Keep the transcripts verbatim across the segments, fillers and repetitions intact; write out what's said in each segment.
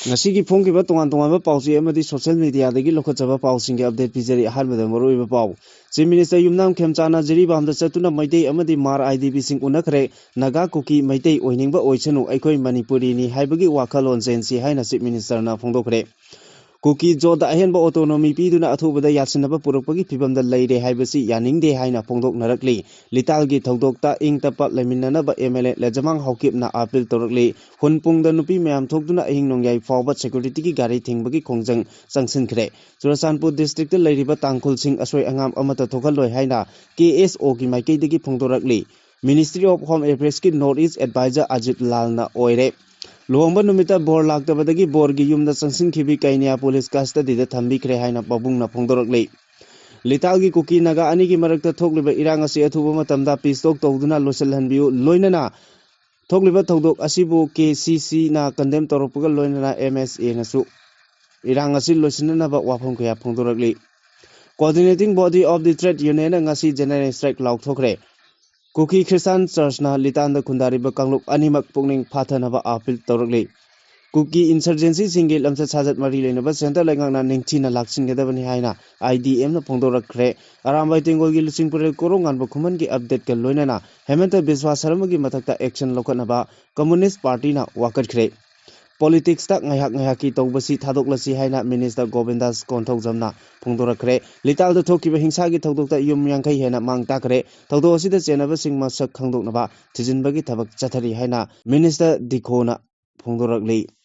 ꯉꯁꯤꯒꯤ ꯐꯣꯡꯈꯤꯕ ꯇꯣꯉꯥꯟ ꯇꯣꯉꯥꯟꯕ ꯄꯥꯎꯆꯦ ꯑꯃꯗꯤ social mediaꯗꯒꯤ ꯂꯧꯈꯠꯆꯕ ꯄꯥꯎꯁꯤꯡꯒꯤ update ꯄꯤꯖꯔꯤ꯫ ꯑꯍꯥꯟꯕꯗ ꯃꯔꯨꯑꯣꯏꯕ ꯄꯥꯎ꯫ Chief Minister ꯌꯨꯝꯅꯥꯝ ꯈꯦꯝꯆꯥꯟꯅ ꯖꯤꯔꯤꯕꯥꯝꯗ ꯆꯠꯇꯨꯅ ꯃꯩꯇꯩ ꯑꯃꯗꯤ ꯃꯥꯔ IDPꯁꯤꯡ ꯎꯅꯈ꯭ꯔꯦ꯫ ꯅꯥꯒꯥ ꯀꯨꯀꯤ ꯃꯩꯇꯩ ꯑꯣꯏꯅꯤꯡꯕ ꯑꯣꯏꯁꯅꯨ, ꯑꯩꯈꯣꯏ ꯃꯅꯤꯄꯨꯔꯤꯅꯤ ꯍꯥꯏꯕꯒꯤ ꯋꯥꯈꯜꯂꯣꯟ ꯆꯦꯟꯁꯤ ꯍꯥꯏꯅ Chief Ministerꯅ ꯐꯣꯡꯗꯣꯛꯈ꯭ꯔꯦ꯫ ꯀꯨꯀꯤ ꯖꯣꯠꯇ ꯑꯍꯦꯟꯕ autonomy ꯄꯤꯗꯨꯅ ꯑꯊꯨꯕꯗ ꯌꯥꯁꯤꯟꯅꯕ ꯄꯨꯔꯛꯄꯒꯤ ꯐꯤꯚꯝꯗ ꯂꯩꯔꯦ ꯍꯥꯏꯕꯁꯤ ꯌꯥꯅꯤꯡꯗꯦ ꯍꯥꯏꯅ ꯐꯣꯡꯗꯣꯛꯅꯔꯛꯂꯤ꯫ ꯂꯤꯇꯥꯜꯒꯤ ꯊꯧꯗꯣꯛꯇ ꯏꯪ ꯇꯞꯄ ꯂꯩꯃꯤꯟꯅꯅꯕ MLA ꯂꯩꯖꯃꯥꯡ ꯍꯥꯎꯀꯤꯞꯅ appeal ꯇꯧꯔꯛꯂꯤ꯫ ꯍꯨꯟꯄꯨꯡꯗ ꯅꯨꯄꯤ ꯃꯌꯥꯝ ꯊꯣꯛꯇꯨꯅ ꯑꯍꯤꯡ ꯅꯣꯡꯌꯥꯏ ꯐꯥꯎꯕ securityꯒꯤ ꯒꯥꯔꯤ ꯊꯤꯡꯕꯒꯤ ꯈꯣꯡꯖꯪ ꯆꯪꯁꯤꯟꯈ꯭ꯔꯦ꯫ ꯆꯨꯔꯆꯥꯟꯄꯨꯔ districtꯇ ꯂꯩꯔꯤꯕ ꯇꯥꯡꯈꯨꯜꯁꯤꯡ ꯑꯁꯣꯏ ꯑꯉꯥꯝ ꯑꯃꯠꯇ ꯊꯣꯛꯍꯜꯂꯣꯏ ꯍꯥꯏꯅ KSOꯒꯤ ꯃꯥꯏꯀꯩꯗꯒꯤ ꯐꯣꯡꯗꯣꯔꯛꯂꯤ꯫ Ministry of Home Affairsꯀꯤ North East Advisor Ajit ꯂꯥꯜꯅ ꯑꯣꯏꯔꯦ꯫ ꯂꯨꯍꯣꯡꯕ ꯅꯨꯃꯤꯠꯇ ꯕꯣꯔ ꯂꯥꯛꯇꯕꯗꯒꯤ ꯕꯣꯔꯒꯤ ꯌꯨꯝꯗ ꯆꯪꯁꯤꯟꯈꯤꯕꯤ ꯀꯩꯅ꯭ꯌꯥ police custodyꯗ ꯊꯝꯕꯤꯈ꯭ꯔꯦ ꯍꯥꯏꯅ ꯄꯥꯕꯨꯡꯅ ꯐꯣꯡꯗꯣꯔꯛꯂꯤ꯫ ꯂꯤꯇꯥꯜꯒꯤ ꯀꯨꯀꯤ ꯅꯥꯒꯥ ꯑꯅꯤꯒꯤ ꯃꯔꯛꯇ ꯊꯣꯛꯂꯤꯕ ꯏꯔꯥꯡ ꯑꯁꯤ ꯑꯊꯨꯕ ꯃꯇꯝꯗ peace talk ꯇꯧꯗꯨꯅ ꯂꯣꯏꯁꯤꯜꯍꯟꯕꯤꯌꯨ, ꯂꯣꯏꯅꯅ ꯊꯣꯛꯂꯤꯕ ꯊꯧꯗꯣꯛ ꯑꯁꯤꯕꯨ KCCꯅ condemn ꯇꯧꯔꯛꯄꯒ ꯂꯣꯏꯅꯅ MSAꯅꯁꯨ ꯏꯔꯥꯡ ꯑꯁꯤ ꯂꯣꯏꯁꯤꯟꯅꯅꯕ ꯋꯥꯐꯝ ꯀꯌꯥ ꯐꯣꯡꯗꯣꯔꯛꯂꯤ꯫ Coordinating Body of the Trade Unionꯅ ꯉꯁꯤ general strike ꯂꯥꯎꯊꯣꯛꯈ꯭ꯔꯦ꯫ ꯀꯨꯀꯤ ꯈ꯭ꯔꯤꯁꯇꯥꯟ ꯆꯔꯆꯅ ꯂꯤꯇꯥꯟꯗ ꯈꯨꯟꯗꯥꯔꯤꯕ ꯀꯥꯡꯂꯨꯞ ꯑꯅꯤꯃꯛ ꯄꯨꯛꯅꯤꯡ ꯐꯥꯊꯅꯕ appeal ꯇꯧꯔꯛꯂꯤ꯫ ꯀꯨꯀꯤ insurgencyꯁꯤꯡꯒꯤ ꯂꯝꯆꯠ ꯁꯥꯖꯠ ꯃꯔꯤ ꯂꯩꯅꯕ centre ꯂꯩꯉꯥꯛꯅ ꯅꯤꯡꯊꯤꯅ ꯂꯥꯛꯁꯤꯟꯒꯗꯕꯅꯤ ꯍꯥꯏꯅ IDMꯅ ꯐꯣꯡꯗꯣꯔꯛꯈ꯭ꯔꯦ꯫ ꯑꯔꯥꯝꯕꯥꯏ ꯇꯦꯡꯒꯣꯜꯒꯤ ꯂꯨꯆꯤꯡꯄꯨꯔꯦꯜ ꯀꯣꯔꯧꯉꯥꯟꯕ ꯈꯨꯃꯟꯒꯤ updateꯀ ꯂꯣꯏꯅꯅ ꯍꯦꯃꯟꯇ ꯕꯤꯁ꯭ꯋꯥ ꯁꯔꯃꯒꯤ ꯃꯊꯛꯇ action ꯂꯧꯈꯠꯅꯕ Communist Partyꯅ ꯋꯥꯀꯠꯈ꯭ꯔꯦ꯫ Politicsꯇ ꯉꯥꯏꯍꯥꯛ ꯉꯥꯏꯍꯥꯛꯀꯤ ꯇꯧꯕꯁꯤ ꯊꯥꯗꯣꯛꯂꯁꯤ ꯍꯥꯏꯅ Minister ꯒꯣꯕꯤꯟꯗꯥꯁ ꯀꯣꯟꯊꯧꯖꯝꯅ ꯐꯣꯡꯗꯣꯔꯛꯈ꯭ꯔꯦ꯫ ꯂꯤꯇꯥꯜꯗ ꯊꯣꯛꯈꯤꯕ ꯍꯤꯡꯁꯥꯒꯤ ꯊꯧꯗꯣꯛꯇ ꯌꯨꯝ ꯌꯥꯡꯈꯩ ꯍꯦꯟꯅ ꯃꯥꯡ ꯇꯥꯛꯈ꯭ꯔꯦ꯫ ꯊꯧꯗꯣꯛ ꯑꯁꯤꯗ ꯆꯦꯟꯅꯕꯁꯤꯡ ꯃꯁꯛ ꯈꯪꯗꯣꯛꯅꯕ ꯊꯤꯖꯤꯟꯕꯒꯤ ꯊꯕꯛ ꯆꯠꯊꯔꯤ ꯍꯥꯏꯅ Minister ꯗꯤꯈꯣꯅ ꯐꯣꯡꯗꯣꯔꯛꯂꯤ꯫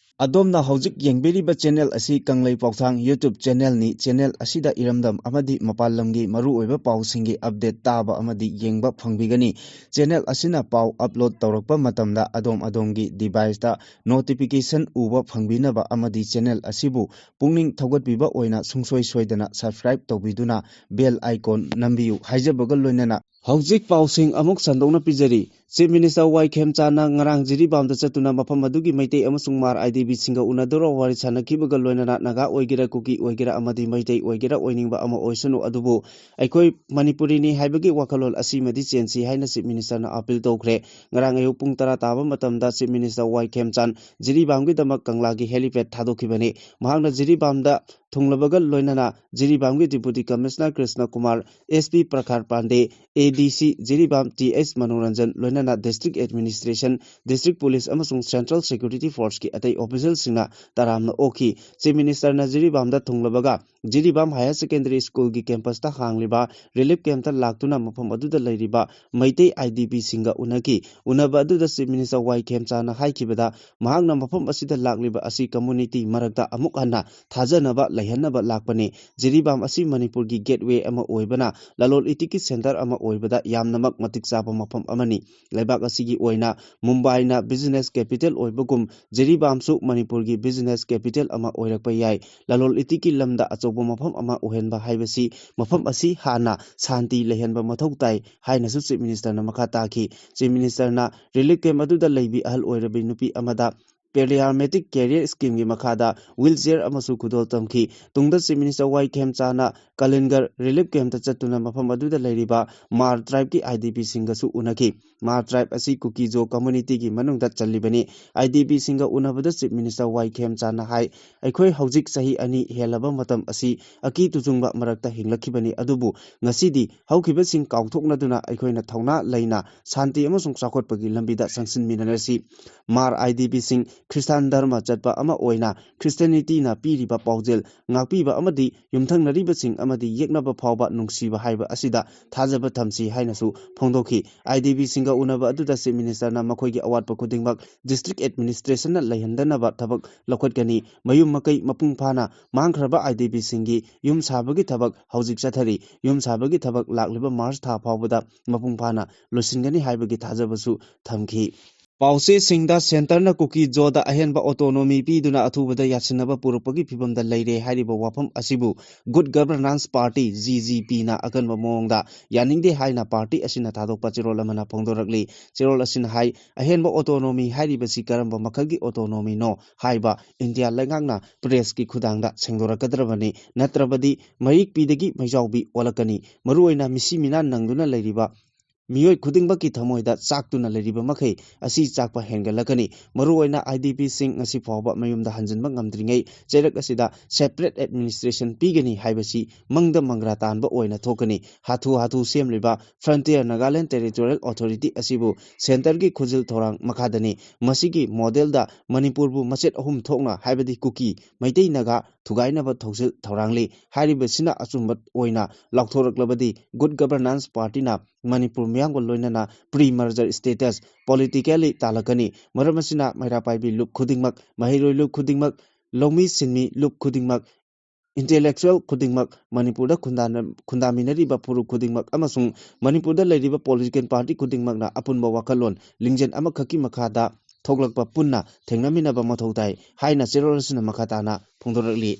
ꯑꯗꯣꯝꯅ ꯍꯧꯖꯤꯛ ꯌꯦꯡꯕꯤꯔꯤꯕ channel ꯑꯁꯤ ꯀꯪꯂꯩ ꯄꯥꯎꯊꯥꯡ YouTube channelꯅꯤ꯫ Channel ꯑꯁꯤꯗ ꯏꯔꯝꯗꯝ ꯑꯃꯗꯤ ꯃꯄꯥꯟ ꯂꯝꯒꯤ ꯃꯔꯨꯑꯣꯏꯕ ꯄꯥꯎꯁꯤꯡꯒꯤ update ꯇꯥꯕ ꯑꯃꯗꯤ ꯌꯦꯡꯕ ꯐꯪꯕꯤꯒꯅꯤ꯫ Channel ꯑꯁꯤꯅ ꯄꯥꯎ upload ꯇꯧꯔꯛꯄ ꯃꯇꯝꯗ ꯑꯗꯣꯝ ꯑꯗꯣꯝꯒꯤ deviceꯇ notification ꯎꯕ ꯐꯪꯕꯤꯅꯕ ꯑꯃꯗꯤ channel ꯑꯁꯤꯕꯨ ꯄꯨꯛꯅꯤꯡ ꯊꯧꯒꯠꯄꯤꯕ ꯑꯣꯏꯅ ꯁꯨꯡꯁꯣꯏ ꯁꯣꯏꯗꯅ subscribe ꯇꯧꯕꯤꯗꯨꯅ bell icon ꯅꯝꯕꯤꯌꯨ ꯍꯥꯏꯖꯕꯒ ꯂꯣꯏꯅꯅ ꯍꯧꯖꯤꯛ ꯄꯥꯎꯁꯤꯡ ꯑꯃꯨꯛ ꯁꯟꯗꯣꯛꯅ ꯄꯤꯖꯔꯤ꯫ Chief Minister ꯋꯥꯏ ꯈꯦꯝꯆꯥꯟꯅ ꯉꯔꯥꯡ ꯖꯤꯔꯤꯕꯥꯝꯗ ꯆꯠꯇꯨꯅ ꯃꯐꯝ ꯑꯗꯨꯒꯤ ꯃꯩꯇꯩ ꯑꯃꯁꯨꯡ ꯃꯥꯔ IDPꯁꯤꯡꯒ ꯎꯅꯗꯨꯅ ꯋꯥꯔꯤ ꯁꯥꯟꯅꯈꯤꯕꯒ ꯂꯣꯏꯅꯅ ꯅꯥꯒꯥ ꯑꯣꯏꯒꯦꯔꯥ, ꯀꯨꯀꯤ ꯑꯣꯏꯒꯦꯔꯥ ꯑꯃꯗꯤ ꯃꯩꯇꯩ ꯑꯣꯏꯒꯦꯔꯥ ꯑꯣꯏꯅꯤꯡꯕ ꯑꯃ ꯑꯣꯏꯁꯅꯨ, ꯑꯗꯨꯕꯨ ꯑꯩꯈꯣꯏ ꯃꯅꯤꯄꯨꯔꯤꯅꯤ ꯍꯥꯏꯕꯒꯤ ꯋꯥꯈꯜꯂꯣꯟ ꯑꯁꯤꯃꯗꯤ ꯆꯦꯟꯁꯤ ꯍꯥꯏꯅ Chief Ministerꯅ appeal ꯇꯧꯈ꯭ꯔꯦ꯫ ꯉꯔꯥꯡ ꯑꯌꯨꯛ ꯄꯨꯡ ꯇꯔꯥ ꯇꯥꯕ ꯃꯇꯝꯗ Chief Minister ꯋꯥꯏ ꯈꯦꯝꯆꯥꯟ ꯖꯤꯔꯤꯕꯥꯝꯒꯤꯗꯃꯛ ꯀꯪꯂꯥꯒꯤ helipad ꯊꯥꯗꯣꯛꯈꯤꯕꯅꯤ꯫ ꯃꯍꯥꯛꯅ ꯖꯤꯔꯤꯕꯥꯝꯗ ꯊꯨꯡꯂꯕꯒ ꯂꯣꯏꯅꯅ ꯖꯤꯔꯤꯕꯥꯝꯒꯤ Deputy Commissioner Krishna Kumar, SP ꯄ꯭ꯔꯈꯥꯔ ꯄꯥꯟꯗꯦ, ADC ꯖꯤꯔꯤꯕꯥꯝ ꯇꯤ ꯑꯦꯁ ꯃꯅꯣꯔꯟꯖꯟ, ꯂꯣꯏꯅꯅ District Administration, District Police ꯑꯃꯁꯨꯡ Central Security Forceꯀꯤ ꯑꯇꯩ officialꯁꯤꯡꯅ ꯇꯔꯥꯝꯅ ꯑꯣꯛꯈꯤ꯫ Chief Ministerꯅ ꯖꯤꯔꯤꯕꯥꯝꯗ ꯊꯨꯡꯂꯕꯒ Jiribam Higher Secondary Schoolꯒꯤ campusꯇ ꯍꯥꯡꯂꯤꯕ relief campꯇ ꯂꯥꯛꯇꯨꯅ ꯃꯐꯝ ꯑꯗꯨꯗ ꯂꯩꯔꯤꯕ ꯃꯩꯇꯩ IDPꯁꯤꯡꯒ ꯎꯅꯈꯤ꯫ ꯎꯅꯕ ꯑꯗꯨꯗ Chief Minister ꯋꯥꯏ ꯈꯦꯝꯆꯥꯟꯅ ꯍꯥꯏꯈꯤꯕꯗ, ꯃꯍꯥꯛꯅ ꯃꯐꯝ ꯑꯁꯤꯗ ꯂꯥꯛꯂꯤꯕ ꯑꯁꯤ community ꯃꯔꯛꯇ ꯑꯃꯨꯛ ꯍꯟꯅ ꯊꯥꯖꯅꯕ ꯂꯩꯍꯟꯅꯕ ꯂꯥꯛꯄꯅꯤ꯫ ꯖꯤꯔꯤꯕꯥꯝ ꯑꯁꯤ ꯃꯅꯤꯄꯨꯔꯒꯤ gateway ꯑꯃ ꯑꯣꯏꯕꯅ ꯂꯂꯣꯟ ꯏꯇꯤꯛꯀꯤ centre ꯑꯃ ꯑꯣꯏꯕꯗ ꯌꯥꯝꯅꯃꯛ ꯃꯇꯤꯛ ꯆꯥꯕ ꯃꯐꯝ ꯑꯃꯅꯤ꯫ ꯂꯩꯕꯥꯛ ꯑꯁꯤꯒꯤ ꯑꯣꯏꯅ ꯃꯨꯝꯕꯥꯏꯅ business capital ꯑꯣꯏꯕꯒꯨꯝ ꯖꯤꯔꯤꯕꯥꯝꯁꯨ ꯃꯅꯤꯄꯨꯔꯒꯤ business capital ꯑꯃ ꯑꯣꯏꯔꯛꯄ ꯌꯥꯏ꯫ ꯂꯂꯣꯟ ꯏꯇꯤꯛꯀꯤ ꯂꯝꯗ ꯑꯆꯧꯕ ꯃꯐꯝ ꯑꯃ ꯑꯣꯏꯍꯟꯕ ꯍꯥꯏꯕꯁꯤ ꯃꯐꯝ ꯑꯁꯤ ꯍꯥꯟꯅ ꯁꯥꯟꯇꯤ ꯂꯩꯍꯟꯕ ꯃꯊꯧ ꯇꯥꯏ ꯍꯥꯏꯅꯁꯨ Chief Ministerꯅ ꯃꯈꯥ ꯇꯥꯈꯤ꯫ Chief Ministerꯅ relief camp ꯑꯗꯨꯗ ꯂꯩꯕꯤ ꯑꯍꯜ ꯑꯣꯏꯔꯕꯤ ꯅꯨꯄꯤ ꯑꯃꯗ Parametric Career Schemeꯒꯤ ꯃꯈꯥꯗ wheelchair ꯑꯃꯁꯨ ꯈꯨꯗꯣꯜ ꯇꯝꯈꯤ꯫ ꯇꯨꯡꯗ Chief Minister ꯋꯥꯏ ꯈꯦꯝꯆꯥꯅ ꯀꯂꯤꯡꯒꯔ relief campꯇ ꯆꯠꯇꯨꯅ ꯃꯐꯝ ꯑꯗꯨꯗ ꯂꯩꯔꯤꯕ ꯃꯥꯔ tribeꯀꯤ IDPꯁꯤꯡꯒꯁꯨ ꯎꯅꯈꯤ꯫ ꯃꯥꯔ tribe ꯑꯁꯤ ꯀꯨꯀꯤꯖꯣ communityꯒꯤ ꯃꯅꯨꯡꯗ ꯆꯜꯂꯤꯕꯅꯤ꯫ IDPꯁꯤꯡꯒ ꯎꯅꯕꯗ Chief Minister ꯋꯥꯏ ꯈꯦꯝꯆꯥꯅ ꯍꯥꯏ, ꯑꯩꯈꯣꯏ ꯍꯧꯖꯤꯛ ꯆꯍꯤ ꯑꯅꯤ ꯍꯦꯜꯂꯕ ꯃꯇꯝ ꯑꯁꯤ ꯑꯀꯤ ꯇꯨꯖꯨꯡꯕ ꯃꯔꯛꯇ ꯍꯤꯡꯂꯛꯈꯤꯕꯅꯤ, ꯑꯗꯨꯕꯨ ꯉꯁꯤꯗꯤ ꯍꯧꯈꯤꯕꯁꯤꯡ ꯀꯥꯎꯊꯣꯛꯅꯗꯨꯅ ꯑꯩꯈꯣꯏꯅ ꯊꯧꯅꯥ ꯂꯩꯅ ꯁꯥꯟꯇꯤ ꯑꯃꯁꯨꯡ ꯆꯥꯎꯈꯠꯄꯒꯤ ꯂꯝꯕꯤꯗ ꯆꯪꯁꯤꯟꯃꯤꯟꯅꯔꯁꯤ꯫ ꯃꯥꯔ IDPꯁꯤꯡ ꯈ꯭ꯔꯤꯁꯇꯥꯟ ꯙꯔꯃ ꯆꯠꯄ ꯑꯃ ꯑꯣꯏꯅ Christianityꯅ ꯄꯤꯔꯤꯕ ꯄꯥꯎꯖꯦꯜ ꯉꯥꯛꯄꯤꯕ ꯑꯃꯗꯤ ꯌꯨꯝꯊꯪꯅꯔꯤꯕꯁꯤꯡ ꯑꯃꯗꯤ ꯌꯦꯛꯅꯕ ꯐꯥꯎꯕ ꯅꯨꯡꯁꯤꯕ ꯍꯥꯏꯕ ꯑꯁꯤꯗ ꯊꯥꯖꯕ ꯊꯝꯁꯤ ꯍꯥꯏꯅꯁꯨ ꯐꯣꯡꯗꯣꯛꯈꯤ꯫ IDPꯁꯤꯡꯒ ꯎꯅꯕ ꯑꯗꯨꯗ Chief Ministerꯅ ꯃꯈꯣꯏꯒꯤ ꯑꯋꯥꯠꯄ ꯈꯨꯗꯤꯡꯃꯛ District Administrationꯅ ꯂꯩꯍꯟꯗꯅꯕ ꯊꯕꯛ ꯂꯧꯈꯠꯀꯅꯤ꯫ ꯃꯌꯨꯝ ꯃꯀꯩ ꯃꯄꯨꯡ ꯐꯥꯅ ꯃꯥꯡꯈ꯭ꯔꯕ IDPꯁꯤꯡꯒꯤ ꯌꯨꯝ ꯁꯥꯕꯒꯤ ꯊꯕꯛ ꯍꯧꯖꯤꯛ ꯆꯠꯊꯔꯤ꯫ ꯌꯨꯝ ꯁꯥꯕꯒꯤ ꯊꯕꯛ ꯂꯥꯛꯂꯤꯕ ꯃꯥꯔꯆ ꯊꯥ ꯐꯥꯎꯕꯗ ꯃꯄꯨꯡ ꯐꯥꯅ ꯂꯣꯏꯁꯤꯟꯒꯅꯤ ꯍꯥꯏꯕꯒꯤ ꯊꯥꯖꯕꯁꯨ ꯊꯝꯈꯤ꯫ ꯄꯥꯎꯆꯦꯁꯤꯡꯗ ꯁꯦꯟꯇꯔꯅ ꯀꯨꯀꯤ ꯖꯣꯗ ꯑꯍꯦꯟꯕ ꯑꯣꯇꯣꯅꯣꯃꯤ ꯄꯤꯗꯨꯅ ꯑꯊꯨꯕꯗ ꯌꯥꯁꯤꯟꯅꯕ ꯄꯨꯔꯛꯄꯒꯤ ꯐꯤꯚꯝꯗ ꯂꯩꯔꯦ ꯍꯥꯏꯔꯤꯕ ꯋꯥꯐꯝ ꯑꯁꯤꯕꯨ good governance party, G G ꯄꯤꯅ ꯑꯀꯟꯕ ꯃꯑꯣꯡꯗ ꯌꯥꯅꯤꯡꯗꯦ ꯍꯥꯏꯅ ꯄꯥꯔꯇꯤ ꯑꯁꯤꯅ ꯊꯥꯗꯣꯛꯄ ꯆꯦꯔꯣꯜ ꯑꯃꯅ ꯐꯣꯡꯗꯣꯔꯛꯂꯤ꯫ ꯆꯦꯔꯣꯜ ꯑꯁꯤꯅ ꯍꯥꯏ, ꯑꯍꯦꯟꯕ ꯑꯣꯇꯣꯅꯣꯃꯤ ꯍꯥꯏꯔꯤꯕꯁꯤ ꯀꯔꯝꯕ ꯃꯈꯜꯒꯤ ꯑꯣꯇꯣꯅꯣꯃꯤꯅꯣ ꯍꯥꯏꯕ ꯏꯟꯗꯤꯌꯥ ꯂꯩꯉꯥꯛꯅ ꯄ꯭ꯔꯦꯁꯀꯤ ꯈꯨꯗꯥꯡꯗ ꯁꯦꯡꯗꯣꯔꯛꯀꯗ꯭ꯔꯕꯅꯤ, ꯅꯠꯇ꯭ꯔꯕꯗꯤ ꯃꯩꯔꯤꯛꯄꯤꯗꯒꯤ ꯃꯩꯖꯥꯎꯕꯤ ꯑꯣꯜꯂꯛꯀꯅꯤ꯫ ꯃꯔꯨꯑꯣꯏꯅ ꯃꯤꯁꯤ ꯃꯤꯅꯥ ꯅꯪꯗꯨꯅ ꯂꯩꯔꯤꯕ ꯃꯤꯑꯣꯏ ꯈꯨꯗꯤꯡꯃꯛꯀꯤ ꯊꯃꯣꯏꯗ ꯆꯥꯛꯇꯨꯅ ꯂꯩꯔꯤꯕ ꯃꯈꯩ ꯑꯁꯤ ꯆꯥꯛꯄ ꯍꯦꯟꯒꯠꯂꯛꯀꯅꯤ꯫ ꯃꯔꯨꯑꯣꯏꯅ ꯑꯥꯏ ꯗꯤ ꯄꯤꯁꯤꯡ ꯉꯁꯤ ꯐꯥꯎꯕ ꯃꯌꯨꯝꯗ ꯍꯟꯖꯤꯟꯕ ꯉꯝꯗ꯭ꯔꯤꯉꯩ ꯆꯩꯔꯛ ꯑꯁꯤꯗ ꯁꯦꯄꯔꯦꯠ ꯑꯦꯗꯃꯤꯅꯤꯁꯇ꯭ꯔꯦꯁꯟ ꯄꯤꯒꯅꯤ ꯍꯥꯏꯕꯁꯤ ꯃꯪꯗ ꯃꯪꯒ꯭ꯔꯥ ꯇꯥꯟꯕ ꯑꯣꯏꯅ ꯊꯣꯛꯀꯅꯤ꯫ ꯍꯥꯊꯨ ꯍꯥꯊꯨ ꯁꯦꯝꯂꯤꯕ ꯐ꯭ꯔꯟꯇꯤꯌꯔ ꯅꯥꯒꯥꯂꯦꯟ ꯇꯦꯔꯤꯇꯣꯔꯤꯌꯦꯜ ꯑꯣꯊꯣꯔꯤꯇꯤ ꯑꯁꯤꯕꯨ ꯁꯦꯟꯇꯔꯒꯤ ꯈꯨꯖꯤꯜ ꯊꯧꯔꯥꯡ ꯃꯈꯥꯗꯅꯤ꯫ ꯃꯁꯤꯒꯤ ꯃꯣꯗꯦꯜꯗ ꯃꯅꯤꯄꯨꯔꯕꯨ ꯃꯆꯦꯠ ꯑꯍꯨꯝ ꯊꯣꯛꯅ, ꯍꯥꯏꯕꯗꯤ ꯀꯨꯀꯤ, ꯃꯩꯇꯩ, ꯅꯥꯒꯥ ꯊꯨꯒꯥꯏꯅꯕ ꯊꯧꯁꯤꯜ ꯊꯧꯔꯥꯡꯂꯤ꯫ ꯍꯥꯏꯔꯤꯕꯁꯤꯅ ꯑꯆꯨꯝꯕ ꯑꯣꯏꯅ ꯂꯥꯎꯊꯣꯔꯛꯂꯕꯗꯤ ꯒꯨꯗ ꯒꯕꯔꯅꯥꯟꯁ ꯄꯥꯔꯇꯤꯅ ꯃꯅꯤꯄꯨꯔ ꯃꯤꯌꯥꯝꯒ ꯂꯣꯏꯅꯅ ꯄ꯭ꯔꯤ ꯃꯔꯖꯔ ꯁ꯭ꯇꯦꯇꯁ ꯄꯣꯂꯤꯇꯤꯀꯦꯜꯂꯤ ꯇꯥꯜꯂꯛꯀꯅꯤ꯫ ꯃꯔꯝ ꯑꯁꯤꯅ ꯃꯩꯔꯥ ꯄꯥꯏꯕꯤ ꯂꯨꯞ ꯈꯨꯗꯤꯡꯃꯛ, ꯃꯍꯩꯔꯣꯏ ꯂꯨꯞ ꯈꯨꯗꯤꯡꯃꯛ, ꯂꯧꯃꯤ ꯁꯤꯟꯃꯤ ꯂꯨꯞ ꯈꯨꯗꯤꯡꯃꯛ, ꯏꯟꯇꯦꯂꯦꯛꯆꯨꯋꯦꯜ ꯈꯨꯗꯤꯡꯃꯛ, ꯃꯅꯤꯄꯨꯔꯗ ꯈꯨꯟꯗꯥꯅ-, ꯈꯨꯟꯗꯥꯃꯤꯟꯅꯔꯤꯕ ꯐꯨꯔꯨꯞ ꯈꯨꯗꯤꯡꯃꯛ ꯑꯃꯁꯨꯡ ꯃꯅꯤꯄꯨꯔꯗ ꯂꯩꯔꯤꯕ ꯄꯣꯂꯤꯇꯤꯀꯦꯜ ꯄꯥꯔꯇꯤ ꯈꯨꯗꯤꯡꯃꯛꯅ ꯑꯄꯨꯟꯕ ꯋꯥꯈꯜꯂꯣꯟ ꯂꯤꯡꯖꯦꯜ ꯑꯃꯈꯛꯀꯤ ꯃꯈꯥꯗ ꯊꯣꯛꯂꯛꯄ ꯄꯨꯟꯅ ꯊꯦꯡꯅꯃꯤꯟꯅꯕ ꯃꯊꯧ ꯇꯥꯏ ꯍꯥꯏꯅ ꯆꯦꯔꯣꯜ ꯑꯁꯤꯅ ꯃꯈꯥ ꯇꯥꯅ ꯐꯣꯡꯗꯣꯔꯛꯂꯤ꯫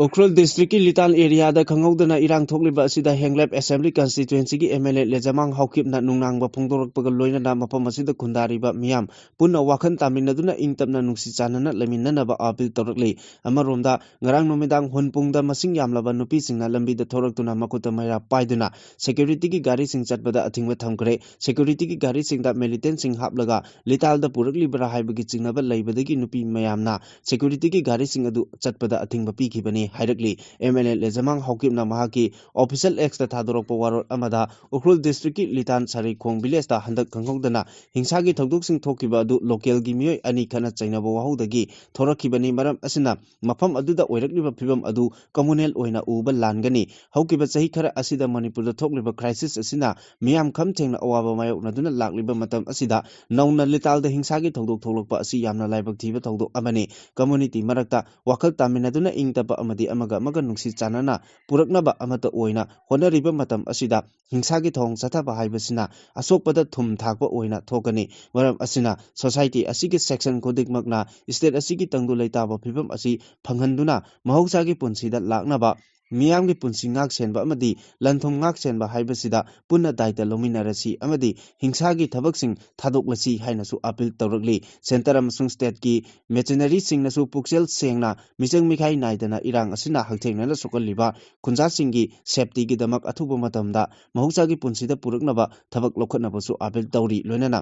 ꯎꯈ꯭ꯔꯨꯜ ꯗꯤꯁꯇ꯭ꯔꯤꯛꯀꯤ ꯂꯤꯇꯥꯟ ꯑꯦꯔꯤꯌꯥꯗ ꯈꯪꯍꯧꯗꯅ ꯏꯔꯥꯡ ꯊꯣꯛꯂꯤꯕ ꯑꯁꯤꯗ ꯍꯦꯡꯂꯦꯞ ꯑꯦꯁꯦꯝꯕ꯭ꯂꯤ ꯀꯟꯁꯇꯤꯇ꯭ꯋꯦꯟꯁꯤꯒꯤ ꯑꯦꯝ ꯑꯦꯜ ꯑꯦ ꯂꯦꯖꯃꯥꯡ ꯍꯥꯎꯀꯤꯞꯅ ꯅꯨꯡꯅꯥꯡꯕ ꯐꯣꯡꯗꯣꯔꯛꯄꯒ ꯂꯣꯏꯅꯅ ꯃꯐꯝ ꯑꯁꯤꯗ ꯈꯨꯟꯗꯥꯔꯤꯕ ꯃꯤꯌꯥꯝ ꯄꯨꯟꯅ ꯋꯥꯈꯜ ꯇꯥꯃꯤꯟꯅꯗꯨꯅ ꯏꯪ ꯇꯞꯅ ꯅꯨꯡꯁꯤ ꯆꯥꯟꯅꯅ ꯂꯩꯃꯤꯟꯅꯅꯕ ꯑꯥꯄꯤꯜ ꯇꯧꯔꯛꯂꯤ꯫ ꯑꯃꯔꯣꯝꯗ, ꯉꯔꯥꯡ ꯅꯨꯃꯤꯗꯥꯡ ꯍꯨꯟ ꯄꯨꯡꯗ ꯃꯁꯤꯡ ꯌꯥꯝꯂꯕ ꯅꯨꯄꯤꯁꯤꯡꯅ ꯂꯝꯕꯤꯗ ꯊꯣꯔꯛꯇꯨꯅ ꯃꯈꯨꯠꯇ ꯃꯩꯔꯥ ꯄꯥꯏꯗꯨꯅ ꯁꯦꯀ꯭ꯌꯨꯔꯤꯇꯤꯒꯤ ꯒꯥꯔꯤꯁꯤꯡ ꯆꯠꯄꯗ ꯑꯊꯤꯡꯕ ꯊꯝꯈ꯭ꯔꯦ꯫ ꯁꯦꯀ꯭ꯌꯨꯔꯤꯇꯤꯒꯤ ꯒꯥꯔꯤꯁꯤꯡꯗ ꯃꯤꯂꯤꯇꯦꯟꯁꯤꯡ ꯍꯥꯞꯂꯒ ꯂꯤꯇꯥꯜꯗ ꯄꯨꯔꯛꯂꯤꯕ꯭ꯔꯥ ꯍꯥꯏꯕꯒꯤ ꯆꯤꯡꯅꯕ ꯂꯩꯕꯗꯒꯤ ꯅꯨꯄꯤ ꯃꯌꯥꯝꯅ ꯁꯦꯀ꯭ꯌꯨꯔꯤꯇꯤꯒꯤ ꯒꯥꯔꯤꯁꯤꯡ ꯑꯗꯨ ꯆꯠꯄꯗ ꯑꯊꯤꯡꯕ ꯄꯤꯈꯤꯕꯅꯤ ꯍꯥꯏꯔꯛꯂꯤ꯫ ꯑꯦꯝ ꯑꯦꯜ ꯑꯦ ꯂꯦꯖꯃꯥꯡ ꯍꯥꯎꯀꯤꯞꯅ ꯃꯍꯥꯛꯀꯤ ꯑꯣꯐꯤꯁꯤꯌꯦꯜ ꯑꯦꯛꯁꯇ ꯊꯥꯗꯣꯔꯛꯄ ꯋꯥꯔꯣꯜ ꯑꯃꯗ ꯎꯈ꯭ꯔꯨꯜ ꯗꯤꯁꯇ꯭ꯔꯤꯛꯀꯤ ꯂꯤꯇꯥꯟ ꯁꯔꯩꯈꯣꯡ ꯚꯤꯂꯦꯖꯇ ꯍꯟꯗꯛ ꯈꯪꯍꯧꯗꯅ ꯍꯤꯡꯁꯥꯒꯤ ꯊꯧꯗꯣꯛꯁꯤꯡ ꯊꯣꯛꯈꯤꯕ ꯑꯗꯨ ꯂꯣꯀꯦꯜꯒꯤ ꯃꯤꯑꯣꯏ ꯑꯅꯤ ꯈꯠꯅ ꯆꯩꯅꯕ ꯋꯥꯍꯧꯗꯒꯤ ꯊꯣꯔꯛꯈꯤꯕꯅꯤ꯫ ꯃꯔꯝ ꯑꯁꯤꯅ ꯃꯐꯝ ꯑꯗꯨꯗ ꯑꯣꯏꯔꯛꯂꯤꯕ ꯐꯤꯕꯝ ꯑꯗꯨ ꯀꯝꯃꯨꯅꯦꯜ ꯑꯣꯏꯅ ꯎꯕ ꯂꯥꯟꯒꯅꯤ꯫ ꯍꯧꯈꯤꯕ ꯆꯍꯤ ꯈꯔ ꯑꯁꯤꯗ ꯃꯅꯤꯄꯨꯔꯗ ꯊꯣꯛꯂꯤꯕ ꯀ꯭ꯔꯥꯏꯁꯤꯁ ꯑꯁꯤꯅ ꯃꯤꯌꯥꯝ ꯈꯝ ꯊꯦꯡꯅ ꯑꯋꯥꯕ ꯃꯥꯌꯣꯛꯅꯗꯨꯅ ꯂꯥꯛꯂꯤꯕ ꯃꯇꯝ ꯑꯁꯤꯗ ꯅꯧꯅ ꯂꯤꯇꯥꯜꯗ ꯍꯤꯡꯁꯥꯒꯤ ꯊꯧꯗꯣꯛ ꯊꯣꯛꯂꯛꯄ ꯑꯁꯤ ꯌꯥꯝꯅ ꯂꯥꯏꯕꯛ ꯊꯤꯕ ꯊꯧꯗꯣꯛ ꯑꯃꯅꯤ꯫ ꯀꯝꯃꯨꯅꯤꯇꯤ ꯃꯔꯛꯇ ꯋꯥꯈꯜ ꯇꯥꯃꯤꯟꯅꯗꯨꯅ ꯏꯪ ꯇꯞꯄ ꯑꯃꯗꯤ ꯍꯥꯏꯕꯗꯤ ꯑꯃꯒ ꯑꯃꯒ ꯅꯨꯡꯁꯤ ꯆꯥꯟꯅꯅ ꯄꯨꯔꯛꯅꯕ ꯑꯃꯠꯇ ꯑꯣꯏꯅ ꯍꯣꯠꯅꯔꯤꯕ ꯃꯇꯝ ꯑꯁꯤꯗ ꯍꯤꯡꯁꯥꯒꯤ ꯊꯧꯑꯣꯡ ꯆꯠꯊꯕ ꯍꯥꯏꯕꯁꯤꯅ ꯑꯁꯣꯛꯄꯗ ꯊꯨꯝ ꯊꯥꯛꯄ ꯑꯣꯏꯅ ꯊꯣꯛꯀꯅꯤ꯫ ꯃꯔꯝ ꯑꯁꯤꯅ society ꯑꯁꯤꯒꯤ section ꯈꯨꯗꯤꯡꯃꯛꯅ state ꯑꯁꯤꯒꯤ ꯇꯪꯗꯨ ꯂꯩꯇꯥꯕ ꯐꯤꯕꯝ ꯑꯁꯤ ꯐꯪꯍꯟꯗꯨꯅ ꯃꯍꯧꯁꯥꯒꯤ ꯄꯨꯟꯁꯤꯗ ꯂꯥꯛꯅꯕ, ꯃꯤꯌꯥꯝꯒꯤ ꯄꯨꯟꯁꯤ ꯉꯥꯛ ꯁꯦꯟꯕ ꯑꯃꯗꯤ ꯂꯟ ꯊꯨꯝ ꯉꯥꯛ ꯁꯦꯟꯕ ꯍꯥꯏꯕꯁꯤꯗ ꯄꯨꯟꯅ ꯗꯥꯏꯇ ꯂꯧꯃꯤꯟꯅꯔꯁꯤ ꯑꯃꯗꯤ ꯍꯤꯡꯁꯥꯒꯤ ꯊꯕꯛꯁꯤꯡ ꯊꯥꯗꯣꯛꯂꯁꯤ ꯍꯥꯏꯅꯁꯨ appeal ꯇꯧꯔꯛꯂꯤ꯫ Centre ꯑꯃꯁꯨꯡ stateꯀꯤ machineryꯁꯤꯡꯅꯁꯨ ꯄꯨꯛꯆꯦꯜ ꯁꯦꯡꯅ ꯃꯤꯆꯪ ꯃꯤꯈꯥꯏ ꯅꯥꯏꯗꯅ ꯏꯔꯥꯡ ꯑꯁꯤꯅ ꯍꯛꯊꯦꯡꯅꯅ ꯁꯣꯛꯍꯜꯂꯤꯕ ꯈꯨꯟꯖꯥꯁꯤꯡꯒꯤ safetyꯒꯤꯗꯃꯛ ꯑꯊꯨꯕ ꯃꯇꯝꯗ ꯃꯍꯧꯁꯥꯒꯤ ꯄꯨꯟꯁꯤꯗ ꯄꯨꯔꯛꯅꯕ ꯊꯕꯛ ꯂꯧꯈꯠꯅꯕꯁꯨ appeal ꯇꯧꯔꯤ꯫ ꯂꯣꯏꯅꯅ